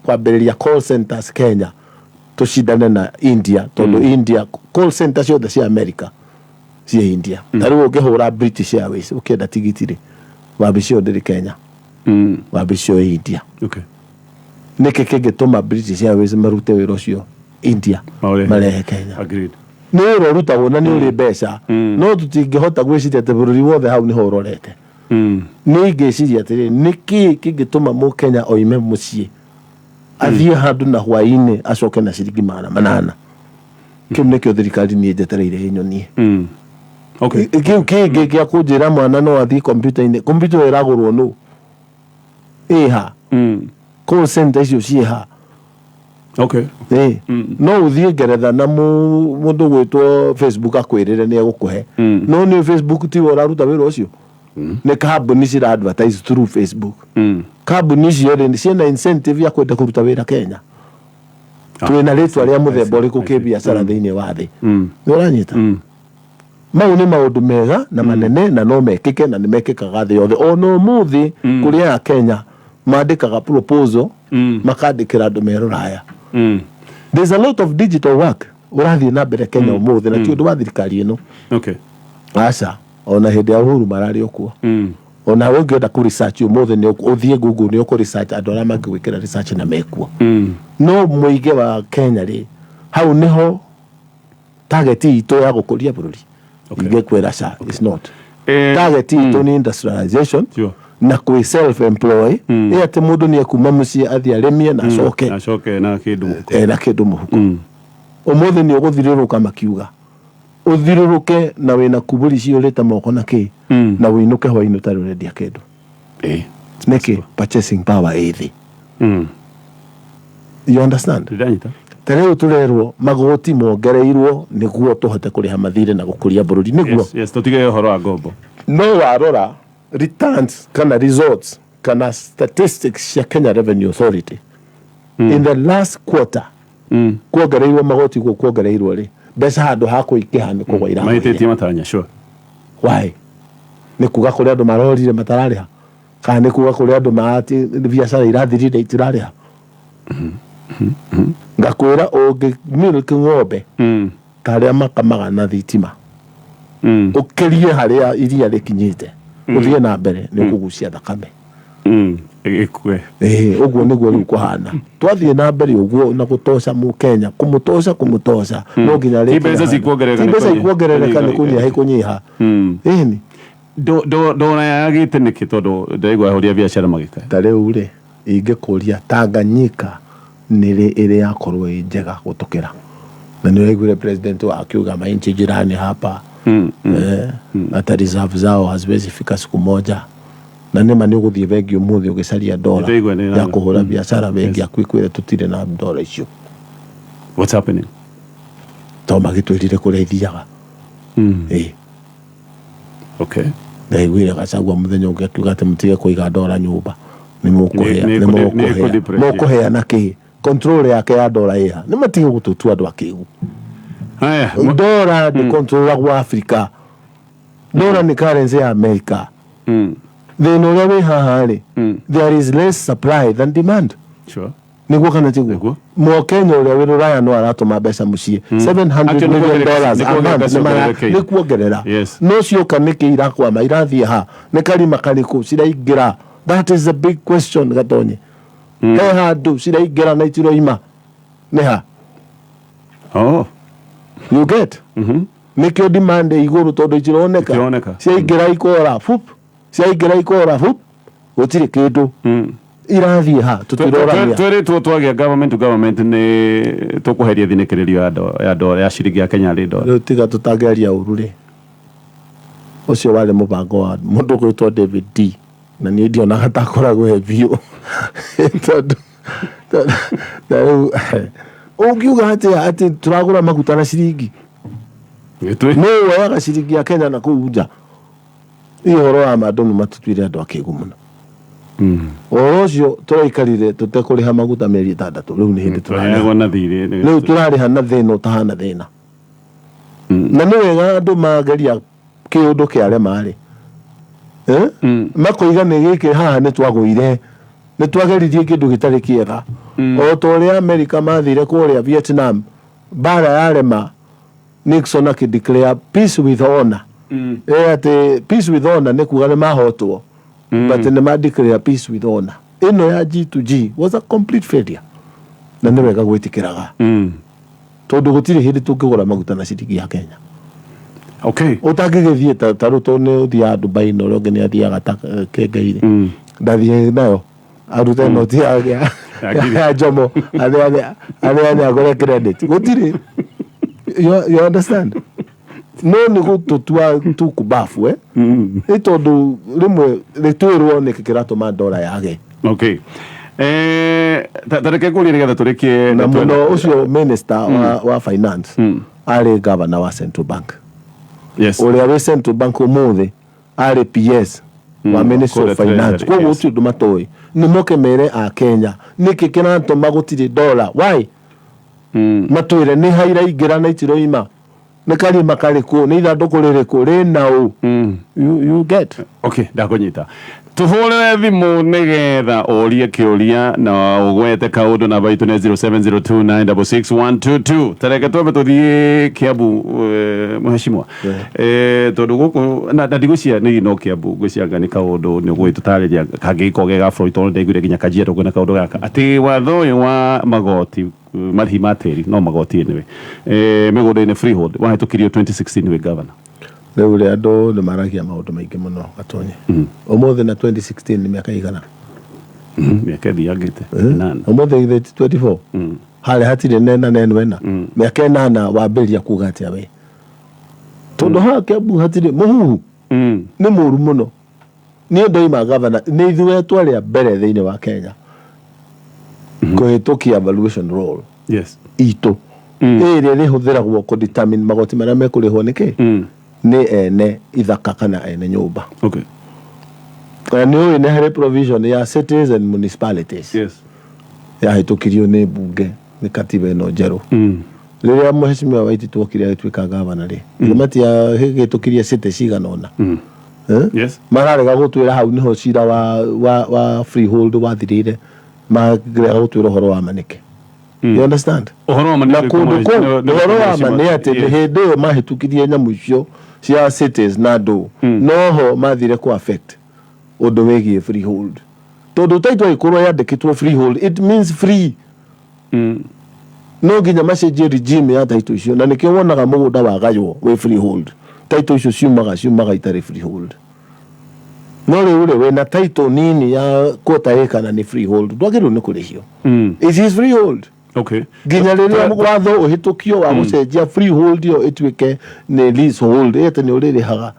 kwambĩrĩria call centers Kenya tũcindane na India, tondũ India call center ciothe cia America ciĩ India. Ta rĩu ũngĩhũra British Airways ũkĩenda tigiti rĩ, wabici ĩyo ndĩrĩ Kenya, wabici ĩyo ĩ India. Nĩkĩ kĩngĩtũma British Airways marute wĩra ũcio India marehe Kenya? Agreed. Nĩ wĩra ũrutagwo na nĩ ũrĩ mbeca, no tũtingĩhota gwĩciria atĩ bũrũri wothe hau nĩho ũrorete. Nĩ ingĩciria atĩrĩ, nĩkĩ kĩngĩtũma mũkenya oime mũciĩ athiĩ handũ na hwainĩ acoke na ciringi 800? Kĩu nĩkĩo thirikari niĩ njetereire ĩnyonie. Kĩu kĩngĩ gĩa kũnjĩra mwana no athiĩ kompiuta-inĩ, kompiuta ĩyo ĩragũrwo nũ, ĩha? Call center icio ciĩha? No ũthiĩ Ngeretha na mũndũ gwĩtwo Facebook akwĩrĩre nĩ egũkũhe, no nĩ Facebook tiwe ũraruta wĩra ũcio, nĩ kambuni cira advertise through Facebook. Kambuni icio rĩ, ciĩna incentive ya kwenda kũruta wĩra Kenya? Twĩna rĩtwa rĩa mũthemba ũrĩkũ kĩbiacara thĩinĩ wa thĩ? Nĩ ũranyita? Mau nĩ maũndũ mega na manene na no mekĩke na nĩ mekĩkaga thĩ yothe. Ona ũmũthĩ kũrĩ aya Kenya mandĩkaga proposal, makandĩkĩra andũ me rũraya. There's a lot of digital work ũrathiĩ na mbere Kenya ũmũthĩ, na ti ũndũ wa thirikari ĩno. Aca, ona hĩndĩ ya Uhuru mararĩ o kuo. Ona we ũngĩenda kũ research ũmũthĩ, nĩ ũthiĩ Google, nĩ ũkũ research andũ arĩa mangĩgwĩkĩra research na mekuo. No mũingĩ wa Kenya rĩ, hau nĩho target itũ ya gũkũria bũrũri? Ingĩkwĩra ca, it's not. Target itũ nĩ industrialization na kwĩ self employ, ĩ atĩ mũndũ nĩ ekuma mũciĩ athiĩ arĩmie na acoke. Acoke na kĩndũ mũhuko. Na kĩndũ mũhuko. Ũmũthĩ nĩ ũgũthirũrũka, makiuga ũthirũrũke na wĩna kuburi ciyũrĩte moko na kĩ, na wĩinũke hwainĩ ũtarĩ ũrendia kĩndũ. Nĩkĩ? Purchasing power ĩ thĩ. You understand? Ndanyita. Ta rĩu tũrerwo magoti mongereirwo nĩguo tũhote kũrĩha mathirĩ na gũkũria bũrũri, nĩguo? Yes, tũtige ũhoro wa ngombo. No warora returns kana results kana statistics cia Kenya Revenue Authority in the last quarter, kuongereirwo magoti guo kuongereirwo rĩ, mbeca handũ ha kũingĩha nĩ kũgwa iragũire. Mahĩtĩtie matanya, sure. Why? Nĩ kuga kũrĩ andũ marorire matararĩha, kana nĩ kuga kũrĩ andũ marati biacara irathirire itirarĩha? Ngakwĩra ũngĩ milk ng'ombe ta arĩa makamaga na thitima, ũkĩrie harĩa iria rĩkinyĩte, ũthiĩ na mbere, nĩ ũkũgucia thakame. Ĩkue. Ĩĩ, ũguo nĩguo rĩu kũhana. Twathiĩ na mbere ũguo na gũtoca mũkenya, kũmũtoca, kũmũtoca, no nginya Ti mbeca cikuongerereka, ti nĩ mbeca kũnyiha. ikuongerereka, nĩ kũnyiha ikũnyiha. Ĩni. Ndona yagĩte nĩkĩ? Tondũ ndaigua ahũri a biacara magĩkaya. Ta rĩu rĩ, ingĩkũria Tanganyika nĩ rĩ ĩrĩ yakorwo ĩ njega gũtũkĩra? Na nĩ ũraiguire president wa akiuga mainchi jirani hapa, hata reserve zao haziwezi fika siku moja. Na nĩma nĩ ũgũthiĩ bengi ũmũthĩ ũgĩcaria dola Ndĩraigua nĩ ya kũhũra biacara, bengi yaku ĩkwĩre tũtirĩ na dola icio. What's happening? To magĩtwĩrire kũrĩa ithiaga. Ĩ. Ndaiguire Gachagua mũthenya ũngĩ akiuga atĩ mũtige kũiga dola nyũmba, nĩ mũkũhĩa. Nĩ mũkũhĩa. Nĩ Mũkũhĩa na kĩ? Control yake ya dola ĩha? Nĩ matige gũtũtua andũ akĩgu. Haya. Dola nĩ controlagwo Africa, dola nĩ currency ya America. Thĩna ũrĩa wĩ haha rĩ, there is less supply than demand. Nĩguo kana tiguo? Mũkenya ũrĩa wĩ rũraya no aratũma mbeca mũciĩ, 700 Actually, million dollars nĩ a kuongerera month. mbeca kuongererekeire. Nĩ kuongerera. No cioka nĩkĩ irakwama? Irathiĩ ha? Nĩ karima karĩkũ ciraingĩra? That is a big question, Gatonye. He handũ ciraingĩra na itiroima, nĩ ha? Oh. You get? Nĩkĩo demand ĩ igũrũ, tondũ itironeka. Itironeka. Ciaingĩra ikora fup, ciaingĩra ikora fup, gũtirĩ kĩndũ. Irathiĩ ha? Tũtirorania. Twĩrĩtwo twagĩa government to government nĩ tũkũheria thinĩkĩrĩrio ya dola, ya ciringi ya Kenya rĩ dola. Rĩu tiga tũtangĩaria ũru rĩ, ũcio warĩ mũbango wa mũndũ gwĩtwo David D, na niĩ ndionaga takoragwo he biũ, tondũ ta rĩu ũngiuga atĩa atĩ tũragũra maguta na ciringi? Nĩ woyaga ciringi ya Kenya na kũu nja? Ĩ ũhoro wa ma, andũ nĩ matũtuire andũ akĩgu mũno. Ũhoro ũcio tũraikarire tũtekũrĩha maguta mĩeri 6, rĩu nĩ hĩndĩ tũrarĩha. Tũrarĩhagwo na thirĩ. Rĩu tũrarĩha na thĩna ũtahana thĩna. Na nĩ wega andũ mageria kĩũndũ kĩarema rĩ, eh? Makoiga nĩ gĩkĩ haha nĩ twagũire. Nĩ twageririe kĩndũ gĩtarĩ kĩega. O ta ũrĩa America mathire kũrĩa Vietnam, mbara yarema, Nixon akĩ-declare peace with honor. Atĩ peace with honor nĩ kuga nĩ mahotwo, but nĩ ma-declare peace with honor. Ĩno ya G2G was a complete failure, na nĩ wega gwĩtĩkĩraga, tondũ gũtirĩ hĩndĩ tũngĩgũra maguta na ciringi ya Kenya. Ũtangĩgĩthiĩ ta rĩu, tondũ nĩ ũthiaga Dubai na ũrĩa ũngĩ nĩ athiaga ta Kengei-rĩ, ndathiĩ nayo arute noti ya Jomo aneane agũre credit, gũtirĩ. You understand? No nĩ gũtũtua tu kubafu, eh, nĩ tondũ rĩmwe rĩtwĩrwo nĩkĩ kĩratũma ndora yage. Okay, ta reke ngũrie nĩgetha tũrĩkie. Na mũno ũcio minister wa finance arĩ governor wa central bank. Ũrĩa wĩ central bank ũmũthĩ arĩ PS wa Ministry of kũrĩa Finance. Treasury, Koguo gũtirĩ ũndũ matoĩ. Nĩ moke mere a Kenya nĩkĩ kĩratũma gũtirĩ dola, why matwĩre nĩ ha iraingĩra na itiroima, nĩ karima karĩkũ, nĩ ithandũkũ rĩrĩkũ rĩna ũ. You get? Okay, ndakũnyita. Tũhũrĩre thimũ nĩgetha ũrie kĩũria na ũgwete kaũndũ. Namba itũ nĩ 0702966122. Tareke twambe tũthiĩ Kiambu, mheshimiwa, tondũ gũkũ na ndigũcia nĩ no Kiambu, ngwĩciria nĩ kaũndũ nĩ ũgũgĩtũtarĩria kangĩgĩkorwo ge ga bũrũri, tondũ ndaiguire nginya Kajiado kwĩna kaũndũ gaka atĩ watho ũyũ wa magoti, marĩhi ma tĩri, no magoti anyway, mĩgũnda-inĩ, freehold, wahĩtũkirio 2016 wĩ governor. Rĩu rĩ, andũ nĩ maragia maũndũ maingĩ mũno gatonye. Ũmũthĩ na 2016 nĩ mĩaka igana? Mĩaka ĩthiangĩte ĩnana. Ũmũthĩ githĩ ti 24? Harĩa hatirĩ nena neno ĩna mĩaka 8 wambĩrĩria kuga atĩa we, tondũ haha Kiambu hatirĩ mũhuhu, nĩ mũru mũno. Niĩ ndoima gavana, nĩ ithuĩ twarĩ a mbere thĩinĩ wa Kenya kũhĩtũkia valuation roll itũ ĩrĩa ĩrĩhũthĩragwo kũ determine magoti marĩa mekũrĩhwo nĩkĩ nĩ ene ithaka kana ene nyũmba. Na nĩ ũĩ nĩ harĩ provision ya cities and municipalities yahĩtũkirio nĩ mbunge, nĩ katiba ĩno njerũ. Rĩrĩa mheshimiwa Waititu okire agĩtuĩka gavana rĩ, matiahĩtũkirie city cigana ũna? Eh? Yes. Mararega gũtwĩra hau nĩho cira wa freehold wathirĩire, marega gũtwĩra ũhoro wa ma nĩkĩ? You understand? Ũhoro wa ma nĩ Na ũrĩkũ, kũndũ kũu ũhoro wa ma nĩ atĩ hĩndĩ ĩyo mahĩtũkirie nyamũ icio cia cities na ndũ, noho mathire kũ affect ũndũ wĩgiĩ freehold, tondũ title ĩkorwo yandĩkĩtwo freehold, it means free. No nginya macenjie regime ya title icio, na nĩkĩo wonaga mũgũnda wagaywo wĩ freehold, title icio ciumaga itarĩ freehold. No rĩu rĩ, wĩna title nini ya quarter acre na nĩ freehold, ndwagĩrĩirwo nĩ kũrĩhio. It is freehold nginya rĩrĩa watho ũhĩtũkio wa gũcenjia freehold ĩyo ĩtuĩke nĩ leasehold, ĩte nĩ ũrĩrĩhaga.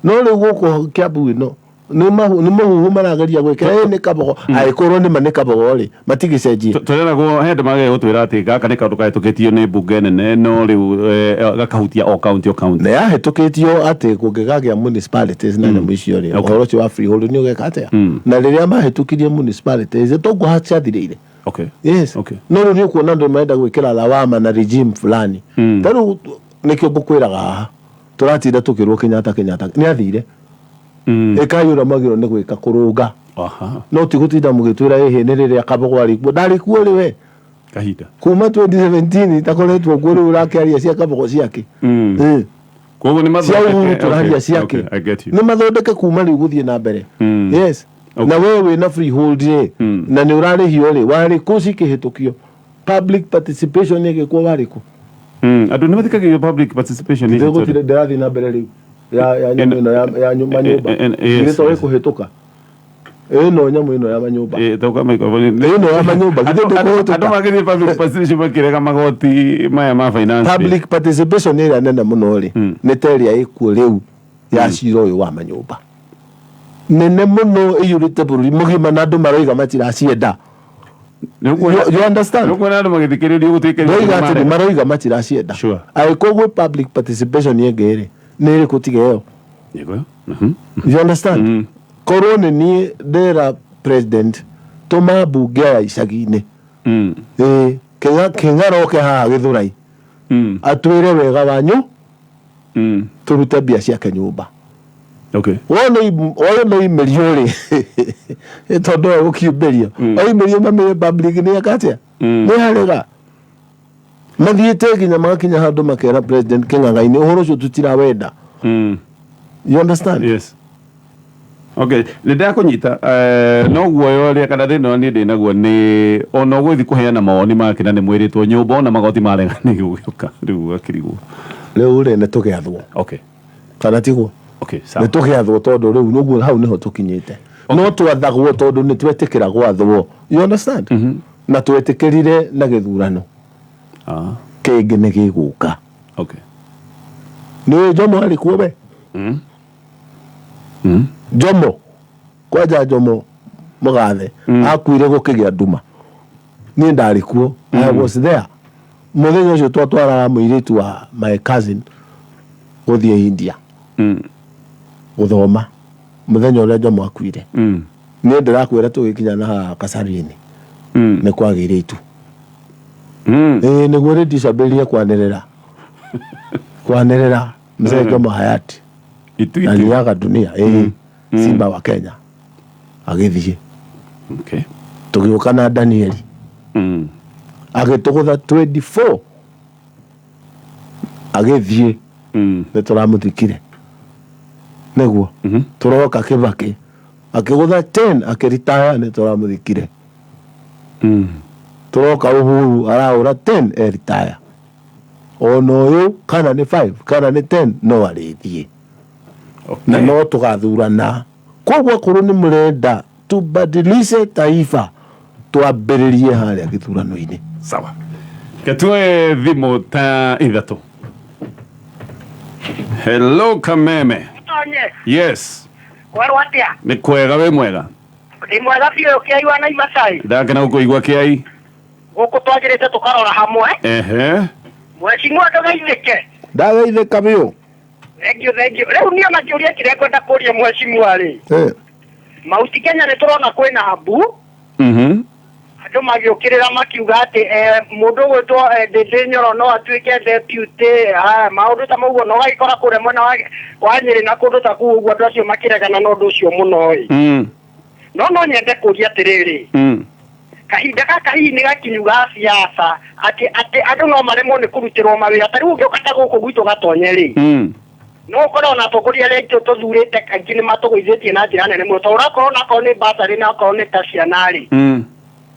No rĩu gũkũ Kiambu ĩno nĩ mũhuhu marageria gwĩkĩra, ĩ nĩ kabogo, angĩkorwo nĩma nĩ kabogo rĩ, matigĩcenjie. Tũreragwo he andũ magĩrĩire gũtwĩra atĩ gaka nĩ kaũndũ kahĩtũkĩtio nĩ mbunge nene, no rĩu gakahutia o kaunti o kaunti. Na yahĩtũkĩtio atĩ kũngĩkagĩa municipalities na nyamũ icio rĩ, ũhoro ũcio wa freehold nĩ ũgeka atĩa? Na rĩrĩa mahĩtũkirie municipalities, toguo haciathirĩire. Yes. No rĩu nĩ ũkuona andũ marenda gwĩkĩra lawama na regime fulani. Ta rĩu nĩkĩo ngũkwĩraga haha tũratinda tũkĩrwo Kenyatta, Kenyatta nĩ athire, ĩkai ũrĩa mwagĩrĩirwo nĩ gwĩka kũrũnga, no ti gũtinda mũgĩtwĩra ĩhĩ nĩ rĩrĩa Kabogo arĩ kuo, ndarĩ kuo rĩ we. Kahinda. Kuma 2017 itakoretwo kuo, rĩu ũrakĩaria cia Kabogo ciake? Koguo nĩ cia mathondeke. Uhuru tũraria ciake. Okay, I get you. Nĩ mathondeke kuma rĩu gũthiĩ na mbere. Yes. Na we wĩna freehold rĩ, na nĩ ũrarĩhio rĩ, warĩ kũ cikĩhĩtũkio? Public participation ĩgĩkwo, warĩ kũ? Andũ nĩ mathikagĩrĩrio public participation Githĩ gũtirĩ ndĩrathiĩ na mbere rĩu ya nyamũ ĩno ya manyũmba? Yes, Githĩ to ĩkũhĩtũka ĩno nyamũ ĩno ya manyũmba? Tauka microphone. Ĩno ya manyũmba githĩ ndĩkũhĩtũka? Andũ magĩthiĩ public participation makĩrega magoti maya ma finance bill. Public participation ĩrĩa nene mũno rĩ, nĩ ta ĩrĩa ĩkuo rĩu ya cira ũyũ wa manyũmba, nene mũno ĩiyũrĩte bũrũri mũgima, na andũ maroiga matiracienda. You understand? Nĩũkuona andũ magĩthikĩrĩrio gũtuĩke Ndoiga atĩ nĩ maroiga matiracienda. Angĩkorwo gwĩ public participation ĩngĩ rĩ, nĩ ĩrĩkũ tiga ĩyo? Nĩguo. You understand? Korwo nĩ niĩ ndĩra president, tũma mbunge aya icagi-inĩ, ĩĩ kĩng'aroke haha Gĩthũrai, atwĩre wega wanyu, tũrute mbia ciake nyũmba. Okay. Wona oimĩrio rĩ, tondũ we gũkiumbĩrio oimĩrio mamĩre public nĩ eka atĩa, nĩ arega mathiĩte nginya magakinya handũ makera President Kĩng'ang'a-inĩ ũhoro ũcio tũtirawenda. You understand? Yes. Okay, nĩ ndakũnyita no guoya ũrĩa kana thĩna ũrĩa niĩ ndĩ naguo nĩ ona ũgũthiĩ kũheana mawoni make na nĩ mwĩrĩtwo nyũmba ona magoti marega nĩ gũgĩũka rĩu ũgakĩrigwo. Rĩu rĩ, nĩ tũgĩathwo. Okay. Kana tiguo? Okay, sawa. Nĩ tũgĩathwo tondũ rĩu nĩguo hau nĩho tũkinyĩte. No twathagwo tondũ nĩ twetĩkĩra gwathwo. You understand? Na twetĩkĩrire na gĩthurano. Kĩngĩ nĩ gĩgũka. Okay. Nĩ Jomo arĩ kuo we? Jomo kwanja Jomo Mũgathe akuire gũkĩgĩa nduma. Niĩ ndarĩ kuo. I was there. Mũthenya ũcio twatwaraga mũirĩtu wa my cousin gũthiĩ India gũthoma mũthenya ũrĩa Jomo akuire. Niĩ ndĩrakwĩra tũgĩkinya na haha Kasarani nĩ kwagĩire itu. Ĩĩ nĩguo rĩndio ciambĩrĩrie kwanĩrĩra kwanĩrĩra mzee Jomo hayati aliaga dunia. Ĩĩ, simba wa Kenya agĩthiĩ. Okay. Tũgĩũka na Danieli agĩtũgũtha 24 agĩthiĩ, nĩ tũramũthikire nĩguo tũroka. Kĩbakĩ akĩgũtha 10 akĩritaya, nĩ tũramũthikire. Tũroka Uhuru arahũra 10 eritaya. Ona ũyũ kana nĩ 5 kana nĩ 10 no arĩthiĩ na no tũgathurana. Koguo akorwo nĩ mũrenda tubadilishe taifa, twambĩrĩrie harĩa gĩthurano-inĩ. Sawa, ketue thimũ ta ithatũ. Hello, Kameme. Tonye. Yes. Kwerwo atia? Nĩ kwega, wĩ mwega? Ndĩ mwega biũ, kĩai wa Naivasai. Ndakena gũkũigua, kĩai. Gũkũ twagĩrĩte tũkarora hamwe. Mheshimiwa, ndũgeithĩke. Ndageithĩka biũ. Thengiũ, thengiũ. Rĩu niĩ ona kĩũria kĩrĩa ngwenda kũria mheshimiwa rĩ, Mount Kenya nĩ tũrona kwĩna mbu, andũ magĩũkĩrĩra makiuga atĩ mũndũ ũgwĩtwo Ndĩndĩ Nyoro no atuĩke deputy, maũndũ ta mau ũguo, na ũgagĩkora kũrĩa mwena wa Nyĩrĩ na kũndũ ta kũu ũguo andũ acio makĩregana na ũndũ ũcio mũno ĩ. No nyende kũria atĩrĩrĩ, kahinda gaka hihi nĩ gakinyu ga siasa atĩ andũ no maremwo nĩ kũrutĩrwo mawĩra? Ta rĩu ũngĩũka ta gũkũ gwitũ Gatonye rĩ, no ũkore ona atongoria arĩa aitũ tũthurĩte kaingĩ nĩ matũgũithĩtie na njĩra nene mũno, tondũ ũrakorwo onakorwo nĩ bursary na okorwo nĩ ta ciana rĩ,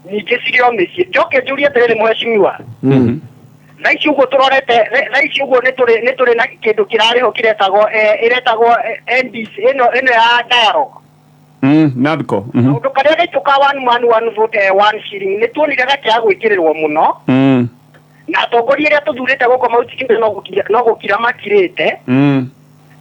ningĩ cirĩ o mĩciĩ. Njoke njũrie atĩrĩrĩ mheshimiwa, thaa ici ũguo tũrorete, thaa ici ũguo nĩ tũrĩ na kĩndũ kĩrarĩho kĩretagwo ĩretagwo NDC ĩno ya dialogue. NADCO. Kaũndũ karĩa gaitũ ka one man one vote, one shilling, nĩ tuonire gakĩaga gwĩkĩrĩrwo mũno, na atongoria arĩa tũthurĩte gũkũ Mount Kenya no gũkira makirĩte.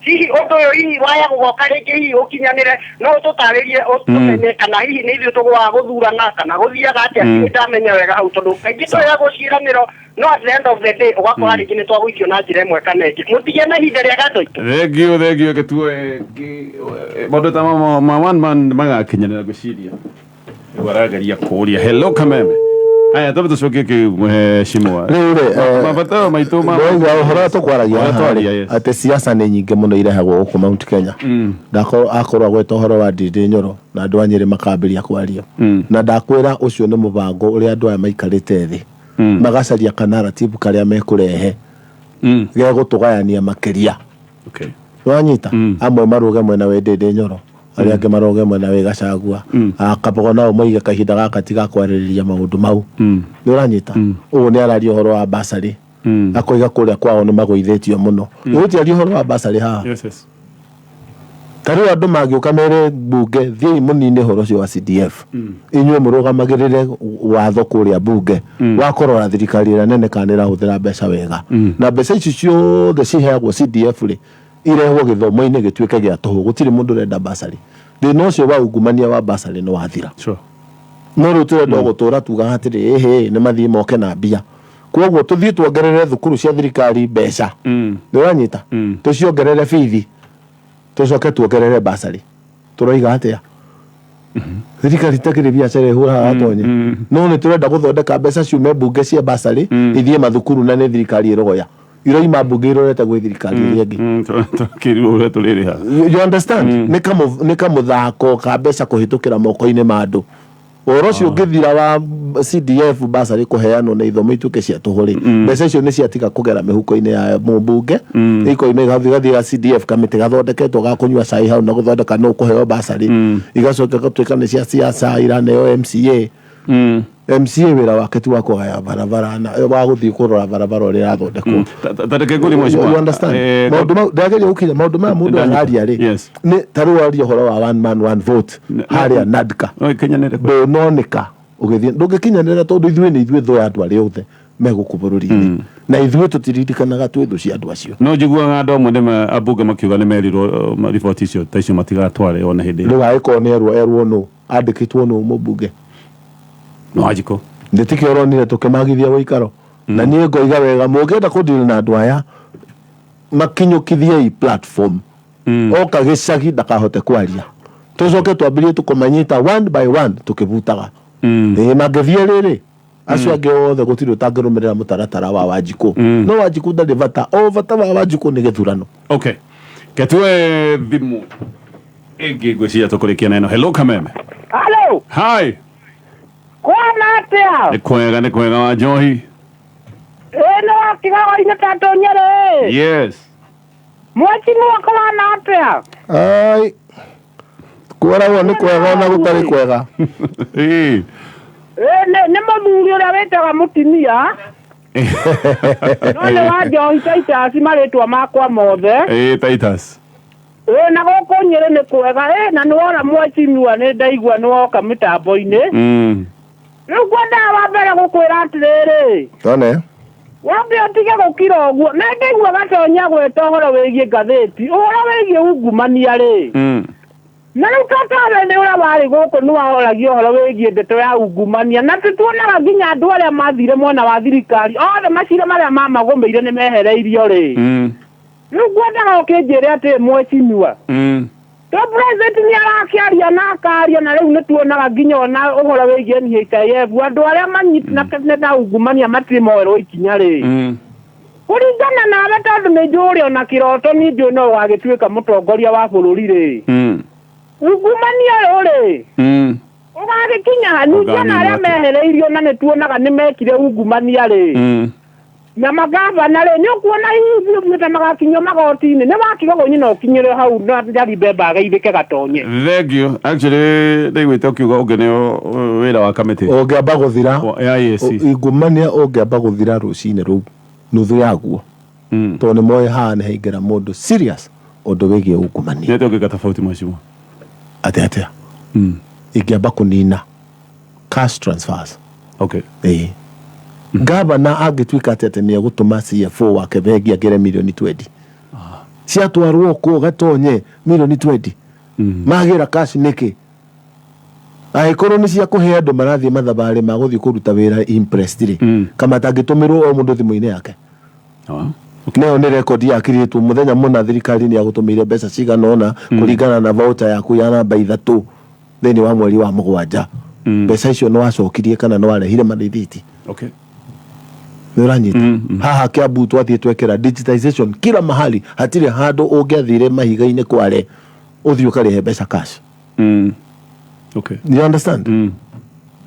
Hihi ũndũ ũyũ hihi waya gũgoka rĩngĩ, hihi ũkinyanĩre, no ũtũtarĩrie ũtũmenye kana hihi nĩ ithuĩ tũgũaga gũthurana kana gũthiaga atĩa? Ndiũĩ ndamenya wega hau, tondũ kaingĩ twĩragwo ciĩranĩro, no at the end of the day ũgakora rĩngĩ nĩ twagũithio na njĩra ĩmwe kana ĩngĩ. Mũtigĩe na ihinda rĩega, andũ aitũ. Thengiũ, thengiũ. Gĩtue maũndũ ta ma one man magakinyanĩra, ngwĩciria rĩu arageria kũũria. Hello, Kameme. Aya, twambe tũcokie kĩmheshimiwa. Rĩu rĩ, mabataro maitũ ma ndoiga ũhoro ũrĩa tũkwaragia Ũrĩa haha twaria, rĩ, yes. atĩ siasa nĩ nyingĩ mũno irehagwo gũkũ Mount Kenya. Ndakorwo akorwo agweta ũhoro wa Ndindi Nyoro na andũ a Nyĩrĩ makambĩria kwaria, na ndakwĩra ũcio nĩ mũbango ũrĩa andũ aya maikarĩte thĩ magacaria ka narrative karĩa mekũrehe gegũtũgayania makĩria. Wanyita amwe maruge mwena wĩ Ndindi Nyoro, arĩa angĩ maruge mwena wĩ Gachagua. Kabogo nao moige kahinda gaka tigakwarĩrĩria maũndũ mau. Nĩ ũranyita ũguo? Nĩ araria ũhoro wa basarĩ, akoiga kũrĩa kwao nĩ magũithĩtio mũno. Gũtiaria ũhoro wa basarĩ haha. Yes. Ta rĩu andũ mangĩũka mere mbunge, thiĩi mũnine ũhoro ũcio wa CDF, inyuĩ mũrũgamagĩrĩre watho kũrĩa mbunge wa kũrora thirikari ĩrĩa nene kana nĩ ĩrahũthĩra mbeca wega, na mbeca ici ciothe ciheagwo CDF rĩ, irehwo gĩthomo-inĩ gĩtuĩke gĩa tũhũ. Gũtirĩ mũndũ ũrenda basarĩ. Thĩna ũcio wa ungumania wa basarĩ nĩ wathira. No rĩu tũrenda o gũtũra tugaga atĩrĩ, ĩhĩ, nĩ mathiĩ moke na mbia. Koguo tũthiĩ tuongerere thukuru cia thirikari mbeca, nĩ ũranyita, tũciongerere bithi, tũcoke tuongerere basarĩ. Tũroiga atĩa? Thirikari itakĩrĩ biacara ĩhũraga gatonye, no nĩ tũrenda gũthondeka mbeca ciume mbunge cia basarĩ ithiĩ mathukuru, na nĩ thirikari ĩrogoya. Iroima mbunge irorete gwĩ thirikari ĩrĩa ĩngĩ. Twakĩrirwo ũrĩa tũrĩrĩha. You understand? Nĩ kamũthako ka mbeca kũhĩtũkĩra moko-inĩ ma andũ. Ũhoro ũcio ũngĩthira wa CDF basarĩ kũheanwo na ithomo ituĩke cia tũhũ rĩ, mbeca icio nĩ ciatiga kũgera mĩhuko-inĩ ya mũmbunge, ikoima igathiĩ igathiĩ ga CDF kamĩtĩ gathondeketwo ga kũnyua cai hau na gũthondeka nũ ũkũheo basarĩ, igacoka gatuĩka nĩ cia siasa iraneo MCA. MCA wĩra wake ti wa kũgaya barabara na wa gũthiĩ kũrora barabara ũrĩa ĩrathondekwo. Ta reke ngũrie mheshimiwa. You understand? Maũndũ mau ndĩrageria gũkinya maũndũ maya mũndũ araria rĩ, nĩ ta rĩu waria ũhoro wa one man one vote harĩa NADCA ndũnoneka ũgĩthiĩ, ndũngĩkinyanĩra tondũ ithuĩ nĩ ithuĩ thũ ya andũ arĩa othe me gũkũ bũrũri-inĩ, na ithuĩ tũtiririkanaga twĩ thũ cia andũ acio. No njiguaga andũ amwe nĩ ambunge makiuga nĩ merirwo riboti icio ta icio matigatware ona hĩndĩ ĩyo. Rĩu angĩkorwo nĩ erwo, erwo nũ? Andĩkĩtwo nũ mũmbunge? No Wanjikũ. Nĩtikĩo ũronire tũkĩmagithia ũikaro. Na niĩ ngoiga wega, mũngĩenda kũndira na andũ aya makinyũkithiei platform, oka gĩcagi ndakahote kwaria, tũcoke twambĩrĩrie tũkũmanyita one by one tũkĩbutaga. Ĩĩ, mangĩthiĩ rĩrĩ acio angĩ othe gũtirĩ ũtangĩrũmĩrĩra mũtaratara wa Wanjikũ. No Wanjikũ ndarĩ bata, o bata wa Wanjikũ nĩ gĩthurano. Okay, ketue thimũ ĩngĩ ngwĩciria tũkũrĩkia na ĩno. Hello Kameme. Hello. Hi. Kwana atĩa? Nĩ kwega, nĩ kwega wa njohi. Ĩĩ, nĩ wakigaga-inĩ ta tũnyĩrĩ. Yes. Mheshimiwa, kũhana atĩa? Ai, kwaragwo nĩ kwega ona gũtarĩ kwega. Ĩĩ. Ĩĩ, nĩ mũthuri ũrĩa wĩtaga mũtumia. No nĩ wa njohi Titus marĩtwa makwa mothe. Ĩĩ, Titus. Ĩĩ, na gũkũ Nyĩrĩ nĩ kwega. Ĩĩ, na nĩwona mheshimiwa, nĩ ndaigua nĩwoka mĩtambo-inĩ. Rĩu ngwendaga wa mbere gũkwĩra atĩrĩrĩ, Tone. Wambe ũtige gũkira ũguo. Na ndaigua Gatonya gwĩta ũhoro wĩgiĩ ngathĩti, ũhoro wĩgiĩ ungumania rĩ. Na rĩu tatawe nĩ ũrĩa warĩ gũkũ nĩ wahoragia ũhoro wĩgiĩ ndeto ya ungumania, na tũtuonaga nginya andũ arĩa mathire mwena wa thirikari othe macira marĩa mamagũmĩire nĩ mehereirio rĩ. Rĩu ngwendaga ũkĩnjĩre atĩ mheshimiwa, to president nĩ arakĩaria na akaria, na rĩu nĩ tuonaga nginya ona ũhoro wĩgiĩ NHIF andũ arĩa manyitanĩte na ungumania matirĩ moerwo ikinya rĩ. Kũringana nawe, tondũ nĩ njũĩ ona kĩroto niĩ njũĩ no ũgagĩtuĩka mũtongoria wa bũrũri rĩ, ungumania ũyũ rĩ ũgagĩkinya ha? Ningĩ ona arĩa mehereirio na nĩ tuonaga nĩ mekire ungumania rĩ, na magavana rĩ, nĩ ũkuona hihi biũ ta magakinyio magoti-inĩ? Nĩ wakiga nyina ũkinyĩre hau na ndari mbemba ageithĩke Gatonye. Thank you. Actually ndaiguĩte ũkiuga ũngĩ nĩ wĩra wa kamĩtĩ ũngĩamba gũthira ya EAC. Ungumania ũngĩamba gũthira rũcinĩ rũu nuthu yaguo, tondũ nĩ moĩ haha nĩ haingĩra mũndũ serious ũndũ wĩgiĩ ungumania. Nĩ atĩa ũngĩka tofauti, mheshimiwa? Atĩ atĩa? Ingĩamba kũnina cash transfers. Ĩĩ, gavana angĩtuĩka atĩ atĩ nĩ egũtũma CFO wake bengi agĩre milioni 20 ciatwarwo kũ Gatonye, milioni 20 magĩra cash nĩkĩ? Angĩkorwo nĩ cia kũhe andũ marathiĩ mathabarĩ ma gũthiĩ kũruta wĩra imprest rĩ, kama atangĩtũmĩrwo o mũndũ thimũ-inĩ yake, nayo nĩ rekondi yakirĩtwo mũthenya mũna thirikari nĩ yagũtũmĩire mbeca cigana ũna kũringana na voucher yaku ya namba 3 thĩinĩ wa mweri wa 7, mbeca icio nĩ wacokirie kana nĩ warehire marithiti. Nĩ ũranyita? Haha Kiambu twathiĩ twekĩra digitization kila mahali, hatirĩ handũ ũngĩathire mahiga-inĩ kware ũthiĩ ũkarĩhe mbeca cash. You understand?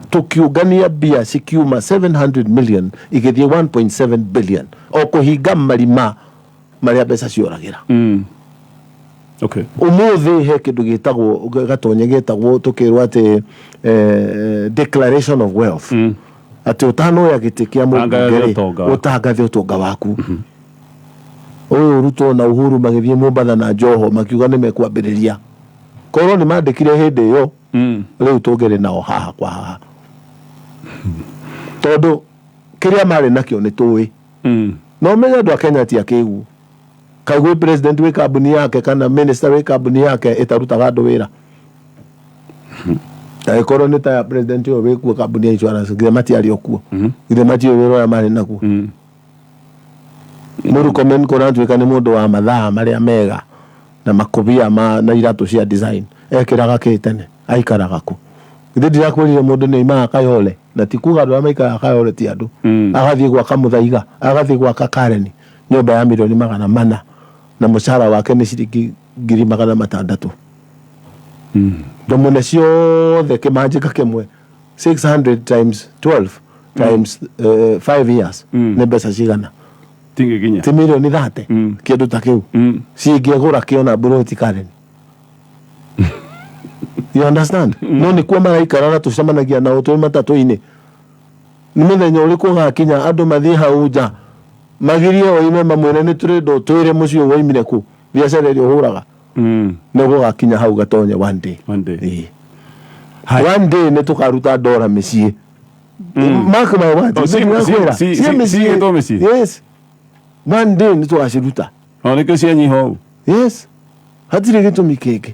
Tukiungania mbia cikiuma 700 million igĩthiĩ 1.7 billion o kũhinga marima marĩa mbeca cioragĩra. Ũmũthĩ he kĩndũ gĩtagwo Gatonye, gĩtagwo tũkĩrwo atĩ declaration of wealth, atĩ ũtanoya gĩtĩ kĩa mũmbunge rĩ, ũtonga waku. Ũtangathe ũtonga waku. Ũyũ Ruto na Uhuru magĩthiĩ Mombatha na Joho makiuga nĩ mekwambĩrĩria, korwo nĩ mandĩkire hĩndĩ ĩyo, rĩu tũngĩrĩ nao haha kwa haha, tondũ kĩrĩa marĩ nakĩo nĩ tũĩ. No menye andũ a Kenya ti akĩgu. Kaĩ gwĩ president wĩ kambuni yake kana minister wĩ kambuni yake ĩtarutaga andũ wĩra? Angĩkorwo nĩ ta ya president ũyũ wĩkuo kambuni ya insurance, githĩ matiarĩ o kuo? Githĩ matiũĩ wĩra ũrĩa marĩ naguo? Murkomen kũratuĩka nĩ mũndũ wa mathaa marĩa mega na makobia ma na iratũ cia design, ekĩraga kĩ tene? Aikaraga kũ? Githĩ ndirakwĩrire mũndũ nĩ aimaga Kayole, na ti kuga andũ arĩa maikaraga Kayole ti andũ, agathiĩ gwaka Mũthaiga, agathiĩ gwaka Kareni. Nyũmba ya milioni 400 na mũcara wake nĩ ciringi 600,000. Ndũmũne ciothe kĩmanjĩka kĩmwe 600 times 12 times 5 years nĩ mbeca cigana? Tingĩkinya. Ti milioni 30 kĩndũ ta kĩu cingĩgũra kĩona mburoti Karen. You understand? No nĩkuo maraikara na tũcemanagia nao twĩ matatũ-inĩ. Nĩ mũthenya ũrĩkũ ũgakinya andũ mathiĩ hau nja magirie oime mamwĩre nĩ tũrenda ũtwĩre mũciĩ ũyũ waimire kũ biacara ĩrĩa ũhũraga? Nĩ gũgakinya hau gatonye one day. One day. One day nĩ tũkaruta ndora mĩciĩ. Mark my words. Oh, Nĩ ndĩrakwĩra. Ciĩ mĩciĩ. Ciigĩtwo mĩciĩ? Yes. One day nĩ tũgaciruta. O nĩkĩo cianyiha ũũ. Yes. Hatirĩ gĩtũmi kĩngĩ.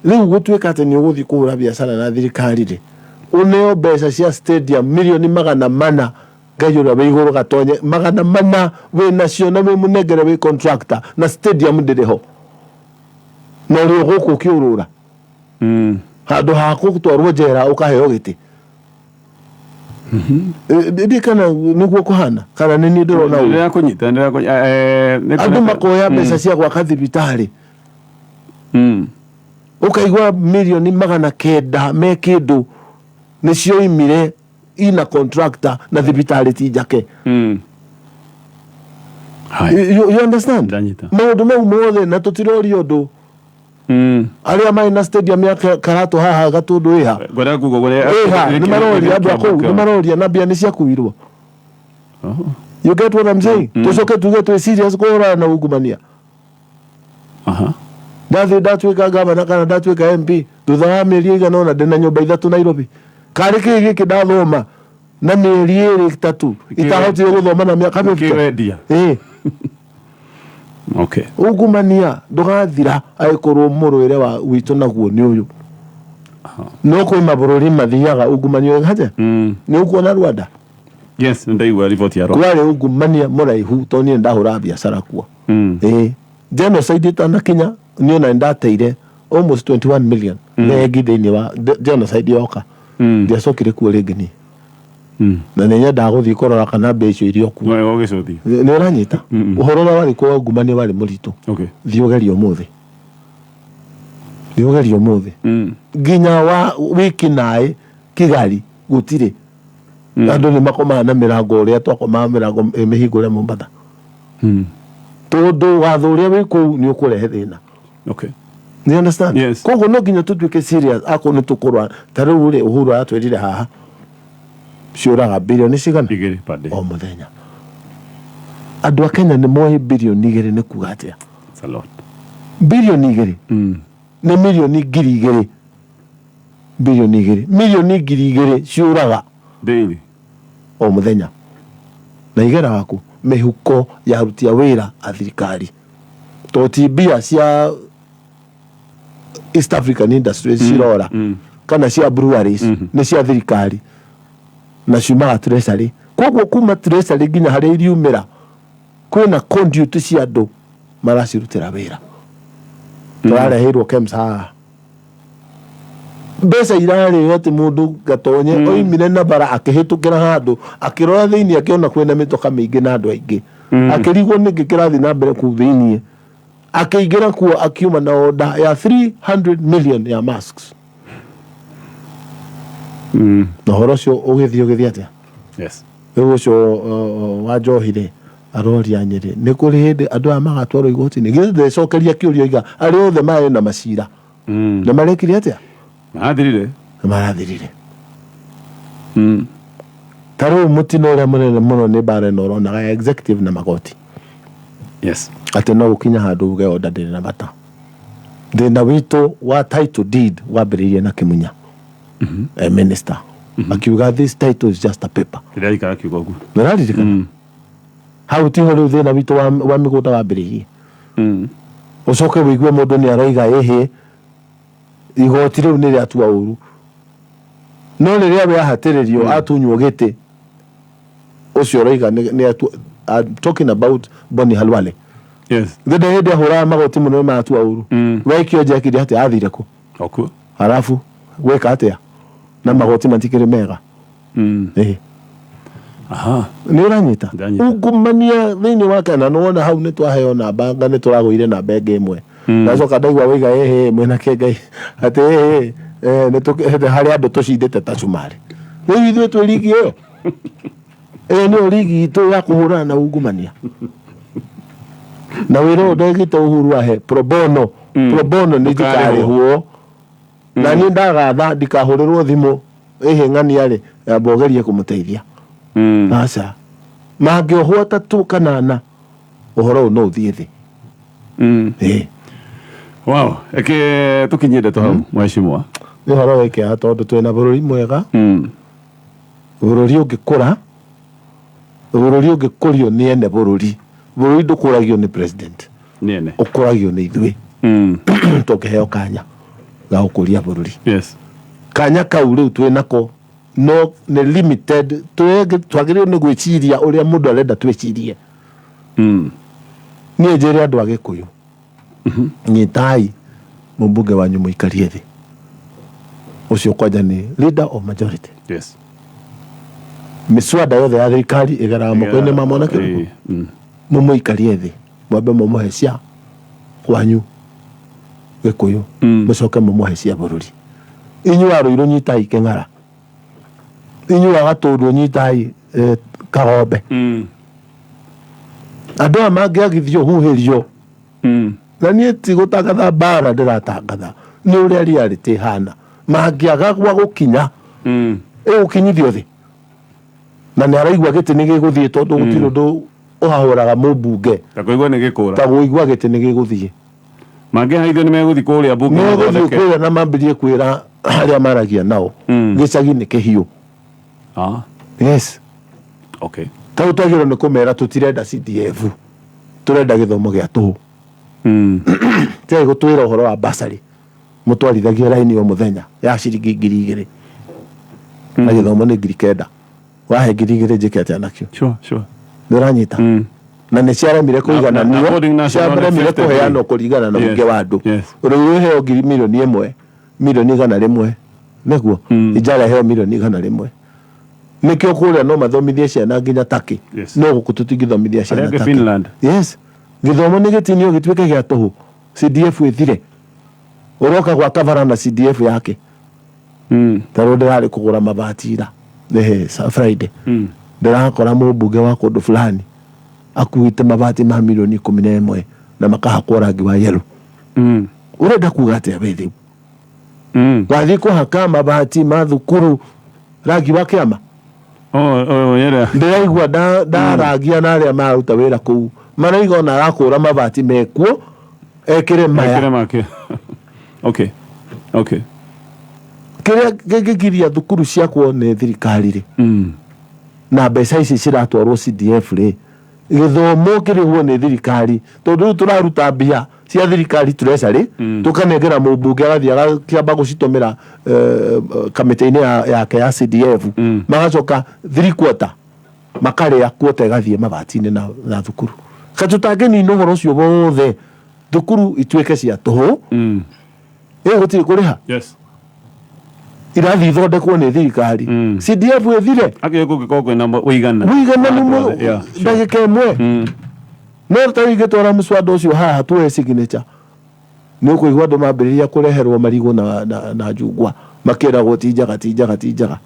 Rĩu gũtuĩka atĩ nĩ ũgũthiĩ kũhũra biacara na thirikari rĩ, ũneo mbeca cia stadium milioni 400, Ngai ũrĩa wĩ igũrũ gatonye, 400 wĩ nacio na wĩ mũnengere wĩ contractor na stadium ndĩrĩ ho na ũrĩ o gũkũ ũkĩũrũra handũ ha gũtwarwo njera ũkaheo gĩtĩ. Ndiĩ kana nĩguo kũhana kana nĩ niĩ ndĩrona ũũ. Ndĩrakũnyita, ndĩrakũnyita. Andũ makoya mbeca cia gwaka thibitarĩ, ũkaigua milioni 900 me kĩndũ nĩcioimire ina contractor na thibitarĩ ti njake. You understand? Maũndũ mau mothe na tũtiroria ũndũ. Arĩa marĩ na stadium ya Karatũ haha Gatũndũ ĩha Ngwenda kuga ũrĩa ĩha nĩ maroria andũ a kũu, nĩ maroria na mbia nĩ ciakuirwo. You get what I'm saying? Tũcoke tuge twĩ serious kũhũrana na ungumania. Ndathiĩ ndatuĩka gavana kana ndatuĩka MP thutha wa mĩeri ĩigana ũna ndĩna nyũmba 3 Nairobi. Karĩ kĩĩ gĩkĩ ndathoma na mĩeri 2 3 itahotire gũthoma na mĩaka 50? Kĩwendia. Ĩĩ. Okay. Ungumania ndũgathira angĩkorwo mũrũĩre wa witũ naguo nĩ ũyũ. No kwĩ mabũrũri mathiaga ungumania ũgathira. Nĩ ũkuona Rwanda? Yes, ndaigua riboti ya Rwanda. Kwarĩ ungumania mũraihu tondũ niĩ ndahũraga biacara kuo. Ĩĩ. Genocide ĩtanakinya niĩ ona nĩndateire almost 21 million bengi thĩinĩ wa genocide yoka. Ndiacokire kuo rĩngĩ niĩ. Na nĩ nyendaga gũthiĩ kũrora kana mbia icio irĩ o kuo. Wewe ũgĩcũthia. Nĩ ũranyita? Ũhoro ũrĩa warĩ kuo wa ungumania warĩ mũritũ. Okay. Thiĩ ũgerie ũmũthĩ. Thiĩ ũgerie ũmũthĩ. Nginya wa wiki naĩ Kigali gũtirĩ. Andũ nĩ makomaga na mĩrango ũrĩa twakomaga mĩrango mĩhingũre Mombatha. Tondũ watho ũrĩa wĩ kũu nĩ ũkũrehe thĩna. Okay. You understand? Yes. Koguo no nginya tũtuĩke serious akorwo nĩ tũkũrũa. Ta rĩu rĩ, Uhuru aratwĩrire haha ciũraga bilioni cigana? 2 per day. O mũthenya. Andũ a Kenya nĩ moĩ bilioni 2 nĩ kuga atĩa? It's a lot. Bilioni 2 nĩ milioni 2,000. Bilioni 2. Milioni 2,000 ciũraga daily. O mũthenya. Na igeraga kũ? Mĩhuko ya aruti a wĩra a thirikari. To ti mbia cia East African Industries cirora kana cia breweries, nĩ cia thirikari na ciumaga treasury. Koguo kuma treasury nginya harĩa iriumĩra kwĩna conduit cia andũ maracirutĩra wĩra. Tũrareheirwo KEMSA haha. Mbeca irarĩo atĩ mũndũ gatonye oimire na bara akĩhĩtũkĩra handũ akĩrora thĩinĩ akĩona kwĩna mĩtoka mĩingĩ na andũ aingĩ. Akĩrigwo nĩkĩ kĩrathiĩ na mbere kũu thĩinĩ. Akĩingĩra kuo akiuma na order ya 300 million ya masks. Na ũhoro ũcio ũgĩthiĩ ũgĩthiĩ atĩa? Yes. Rĩu ũcio wa njohi rĩ, aroria Nyĩrĩ, nĩ kũrĩ hĩndĩ andũ aya magatwarwo igoti-inĩ? Githĩ ndecokeria kĩũria oiga arĩa othe marĩ na macira. Na marekire atĩa? Marathirire. Marathirire. Ta rĩu mũtino ũrĩa mũnene mũno nĩ mbara ĩno ũronaga ya executive na magoti. Yes. Atĩ no gũkinya handũ uge order ndĩrĩ na bata. Thĩna witũ wa title deed wambĩrĩirie na Kĩmunya. Minister. Akiuga this title is just a paper. Kĩrĩa aikara kiugo ũguo. Nĩũraririkana? Hau tiho rĩu thĩna witũ wa mĩgũnda wambĩrĩirie. Ũcoke wĩigue mũndũ nĩ aroiga ĩhĩ igoti rĩu nĩ rĩatua ũru. No rĩrĩa we ahatĩrĩrio atunywo gĩtĩ ũcio ũroiga nĩ atua, I'm talking about Boni Khalwale. Yes. Thĩna hĩndĩ ahũraga magoti mũno nĩ matua ũru. We kĩonje ekire atĩa? Athire kũ? Okuo. Halafu gwĩka atĩa? Na magoti matikĩrĩ mega. Ĩĩ. Aha. Nä å ranyita ungumania thä wa kana nä wona hau nä twaheo namba nga nä tå ragå ire namba ä ngä ä mwe ndacoka ndaigua waiga ĩhĩ mwĩna kĩngai atĩ ĩhĩ harĩ andũ tũcindĩte ta cumarĩ rĩu ithuĩ twĩ rigi ĩyo ĩyo nĩyo rigi itũ ya kũhũrana na ungumania na wĩra ũyũ ndegĩte Uhuru ahe pro bono pro bono nĩ ndikarĩhwo na niĩ ndagatha ndikahũrĩrwo thimũ ĩhĩ ng'ania rĩ amba ũgerie kũmũteithia aca mangĩohwo atatũ kana ana ũhoro ũyũ no ũthiĩ thĩ. Wow, eke tukinyie ndeto hau mheshimiwa. Nĩ ũhoro wĩ kĩeha tondũ twĩna bũrũri mwega bũrũri ũngĩkũra bũrũri ũngĩkũrio nĩ ene bũrũri bũrũri ndũkũragio nĩ president nĩ ene ũkũragio nĩ ithuĩ tũngĩheo kanya ga gũkũria bũrũri. Yes. Kanya kau rĩu twĩ nako no nĩ limited twagĩrĩirwo nĩ gwĩciria ũrĩa mũndũ arenda twĩcirie. Niĩ njĩre andũ a Gĩkũyũ nyitai mũmbunge wanyu mũikarie thĩ ũcio kwanja nĩ leader of majority. Yes. Mĩswada yothe ya thirikari ĩgeraga moko-inĩ ma mwanake ũrĩkũ? Mũmũikarie thĩ mwambe mũmũhe cia kwanyu Gĩkũyũ mũcoke mũmũhe cia bũrũri. Inyuĩ a Rũirũ nyitai Kĩng'ara inyuĩ a Gatũndũ nyitai Kagombe. Andũ aya mangĩagithio huhĩrio na niĩ ti gũtangatha mbara ndĩratangatha nĩ ũrĩa reality ĩhana mangĩaga gwa gũkinya ĩgũkinyithio thĩ na nĩ araigua gĩtĩ nĩ gĩgũthiĩ tondũ gũtirĩ ũndũ ũhahũraga mũmbunge ta kũigua nĩ gĩkũra ta kũigua gĩtĩ nĩ gĩgũthiĩ mangĩhaithio nĩ megũthiĩ kũrĩa mbunge megũthiĩ kũrĩa na mambĩrie kwĩra arĩa maragia nao gĩcagi nĩ kĩhiũ. Yes. Okay. Ta twagĩrĩirwo nĩ kũmera tũtirenda CDF tũrenda gĩthomo gĩa tũhũ. Tigai gũtwĩra ũhoro wa basarĩ mũtwarithagia raini o mũthenya ya ciringi 2,000 na gĩthomo nĩ 9,000 wahe 2,000 njĩke atĩa nakĩo? Sure, sure. Nĩ ũranyita na nĩ ciaremire kũigananio ciaremire kũheanwo kũringana na mũingĩ wa andũ. Rũirũ ĩheo 1,000,000 100,000,000 nĩguo Ijara ĩheo 100,000,000 nĩkĩo kũrĩa no mathomithie ciana nginya Turkey no gũkũ tũtingĩthomithia ciana Turkey. Finland. Yes. Gĩthomo nĩ gĩtinio gĩtuĩke gĩa tũhũ CDF ĩthire ũroka gwaka bara na CDF yake ta rĩu ndĩrarĩ kũgũra mabati ira Friday ndĩrakora mũmbunge wa kũndũ fulani akuĩte mabati ma 11 million na makahakwo rangi wa yellow. Ũrenda kuga atĩa we rĩu? Wathiĩ kũhaka mabati ma thukuru rangi wa kĩama? Ndĩraigua ndarangia na arĩa mararuta wĩra kũu maraiga ona arakũra mabati mekuo ekĩre maya. Okay. Okay. Kĩrĩa kĩngĩgiria thukuru ciakwo nĩ thirikari rĩ na mbeca ici ciratwarwo CDF rĩ gĩthomo kĩrĩhwo nĩ thirikari tondũ rĩu tũraruta mbia cia thirikari treasury tũkanengera mũmbunge agathiĩ agakĩamba gũcitũmĩra kamĩtĩ-inĩ yake ya CDF magacoka 3/4 makarĩa kuota ĩgathiĩ mabati-inĩ na thukuru. Ka tũtangĩnina ũhoro ũcio wothe thukuru ituĩke cia tũhũ ĩ gũtirĩ kũrĩha. Yes. Irathi ithondekwo nĩ thirikari CDF ĩthire akĩo kũngĩkorwo kwĩna ũigananu ndagĩka ĩmwe no ta ingĩtwara mũswada ũcio haha tuoe signature nĩ ũkũigua andũ mambĩrĩria kũreherwo marigũ na njungwa makĩragwo ti njega ti njega ti njega.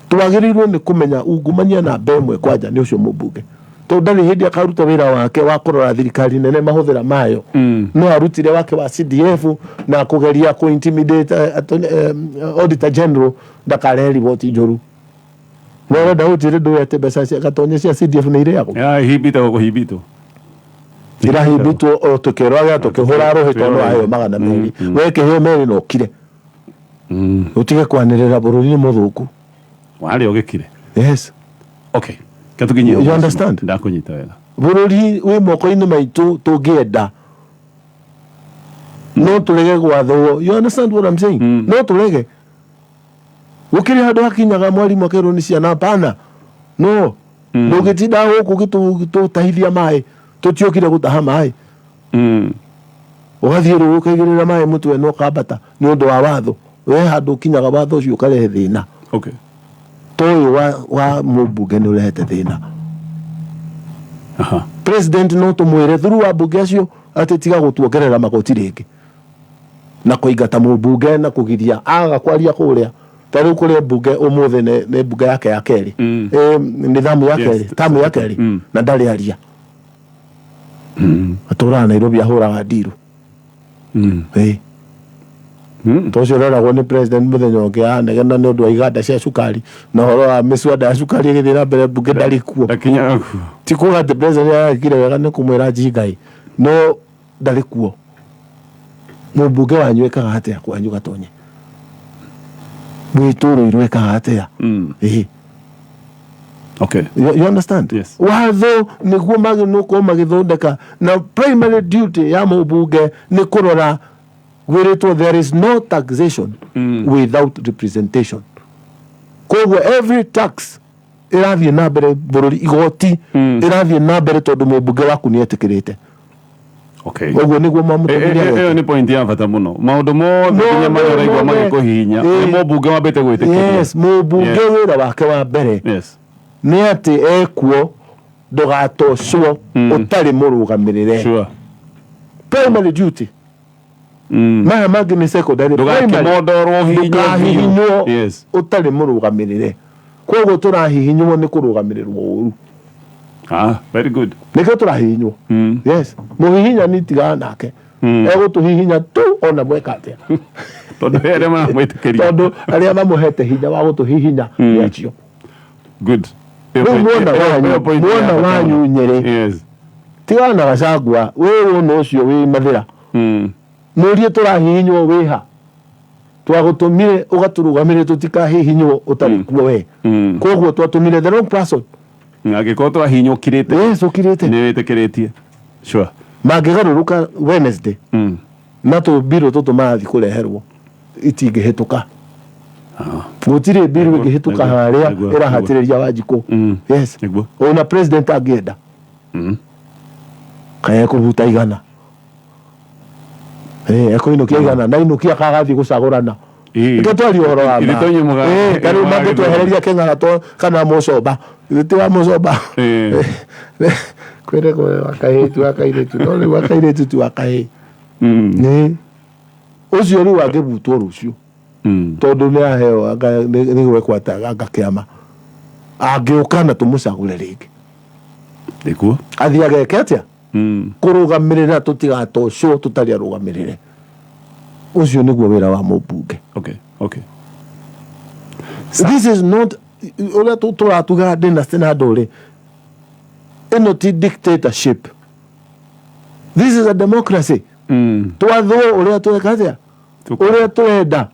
Twagĩrĩirwo nĩ kũmenya ungumania namba ĩmwe kwanja nĩ ũcio mũmbunge tondũ ndarĩ hĩndĩ akaruta wĩra wake wa kũrora thirikari nene mahũthĩra mayo no arutire wake wa CDF na kũgeria kũ intimidate auditor general ndakarehe riboti njũru. No ũrenda gũtirĩ ndũĩ atĩ mbeca cia gatonye cia CDF nĩ irĩagwo ihibitagwo kũhibitwo irahibitwo o tũkĩroraga tũkĩhũra rũhĩ tondũ waheo 200 we kĩheo 2 na ũkire ũtige kwanĩrĩra bũrũri nĩ mũthũku warĩ ũgĩkire. Yes. Okay. Katukinyie. You understand? Ndakunyita wega. Bũrũri wĩ moko-inĩ maitũ tũngĩenda no tũrege gwathwo. You understand what I'm saying? No tũrege. Gũkĩrĩ handũ hakinyaga mwarimũ akerwo nĩ ciana hapana. No. Ndũngĩtinda gũkũ gĩtũtahithia maĩ tũtiokire gũtaha maĩ. Ũgathiĩ rũĩ ũkaigĩrĩra maĩ mũtwe na ũkambata nĩ ũndũ wa watho. We handũ ũkinyaga watho ũcio ũkarehe thĩna. Okay. Ta ũyũ wa mũmbunge nĩ ũrehete thĩna. President no tũmwĩre through ambunge acio atĩ tiga gũtuongerera magoti rĩngĩ na kũingata mũmbunge na kũgiria aga kwaria kũrĩa. Ta rĩu kũrĩa mbunge ũmũthĩ nĩ mbunge yake ya kerĩ, nĩ thamu ya kerĩ, tamu ya kerĩ, na ndarĩ aria. Atũraga Nairobi, ahũraga ndiru. Ĩĩ. To ũcio ũreragwo nĩ president mũthenya ũngĩ anegena nĩ ũndũ wa iganda cia cukari na ũhoro wa mĩswada ya cukari ĩgĩthiĩ na mbere mbunge, ndarĩ kuo. Ndakinyaga kuo. Ti kuga atĩ president arekire wega nĩ kũmwĩra njingai, no ndarĩ kuo. Mũmbunge wanyu ĩkaga atĩa kwanyu Gatonye? Mwĩtũrũirwo ĩkaga atĩa? Ĩĩ. You understand? Yes. Watho nĩguo magĩrĩirwo gũkorwo magĩthondeka, na primary duty ya mũmbunge nĩ kũrora gwĩrĩtwo there is no taxation without representation. Koguo every tax ĩrathiĩ na mbere bũrũri, igoti ĩrathiĩ na mbere tondũ mũmbunge waku nĩ etĩkĩrĩte. Ũguo nĩguo mamũtũmire Ĩyo ageke. nĩ point ya bata mũno. Maũndũ mothe nginya marĩa ũraigua Mothe. magĩkũhihinya, nĩ mũmbunge wambĩte gwĩtĩkĩria. Yes, mũmbunge wĩra wake wa mbere nĩ atĩ ekuo ndũgatocwo ũtarĩ mũrũgamĩrĩre. Primary duty. Maya mangĩ nĩ secondary. Ndũgakĩmondorwo, ũhihinywo biũ. Ndũkahihinywo ũtarĩ mũrũgamĩrĩre. Koguo tũrahihinywo nĩ kũrũgamĩrĩrwo ũru. Ah, very good. Nĩkĩo tũrahihinywo. Yes, mũhihinyani tigana nake, egũtũhihinya tu ona mweka atĩa. Tondũ he arĩa maramwĩtĩkĩria. Tondũ arĩa mamũhete hinya wa gũtũhihinya nĩ acio. Good. Rĩu mwena Ĩyo wanyu point ya mwena bata wanyu mũno. Nyĩrĩ, tigana na Gachagua, wĩ wũnũ ũcio wĩ Mathĩra, mũrie tũrahihinywo wĩha? Twagũtũmire ũgatũrũgamĩrĩre tũtikahihinywo ũtarĩ kuo we. Koguo twatũmire the wrong person. Angĩkorwo twahihinywo ũkirĩte. Yes, ũkirĩte. Nĩ wĩtĩkĩrĩtie. Sure. Mangĩgarũrũka Wednesday na tũmbirũ tũtũ marathiĩ kũreherwo itingĩhĩtũka. Gũtirĩ mbiru ĩngĩhĩtũka harĩa ĩrahatĩrĩria Wanjikũ. Yes, ona president angĩenda kaĩ ekũbuta igana, ekũinũkia igana na inũkia kagathiĩ gũcagũrana. Reke twarie ũhoro wa ma. Ithe tũnyue Ta rĩu mangĩtwehereria Kĩng'ara to kana Mũcomba, ithe ti wa Mũcomba kwĩrĩ wa kahĩĩ ti wa kairĩtu, no rĩu wa kairĩtu ti wa kahĩĩ. Ĩ. Ũcio rĩu angĩbutwo rũciũ tondũ nĩ aheo nĩ gwekwo atĩa, anga kĩama angĩũka na tũmũcagũre rĩngĩ. Nĩguo. Athiĩ ageke atĩa kũrũgamĩrĩra tũtigatocwo tũtarĩ arũgamĩrĩre. Ũcio nĩguo wĩra wa mũmbunge. This is not ũrĩa tũratuga dynasty na ndũrĩ ĩno, ti dictatorship, this is a democracy. Twathwo ũrĩa tweka atĩa, ũrĩa tũrenda,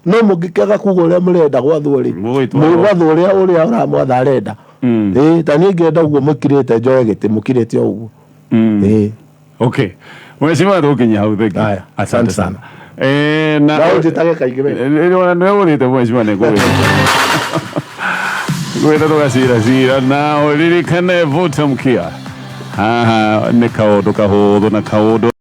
no mũngĩkĩaga kuga ũrĩa mũrenda gwathwo rĩ, mũgwathwo ũrĩa ũramwatha arenda. Ĩĩ, ta niĩ ngĩenda ũguo mũkirĩte njoe gĩtĩ, mũkirĩte o ũguo. Ĩĩ. Okay. Mheshimiwa, tũgũkinyia hau, thank you. Asante sana. Na Na ũnjĩtage kaingĩ we. Nĩ ũrĩte, mheshimiwa, nĩ ngũgwĩta gwĩta tũgacira cira na ũririkane vuta mkia haha nĩ kaũndũ kahũthũ na kaũndũ.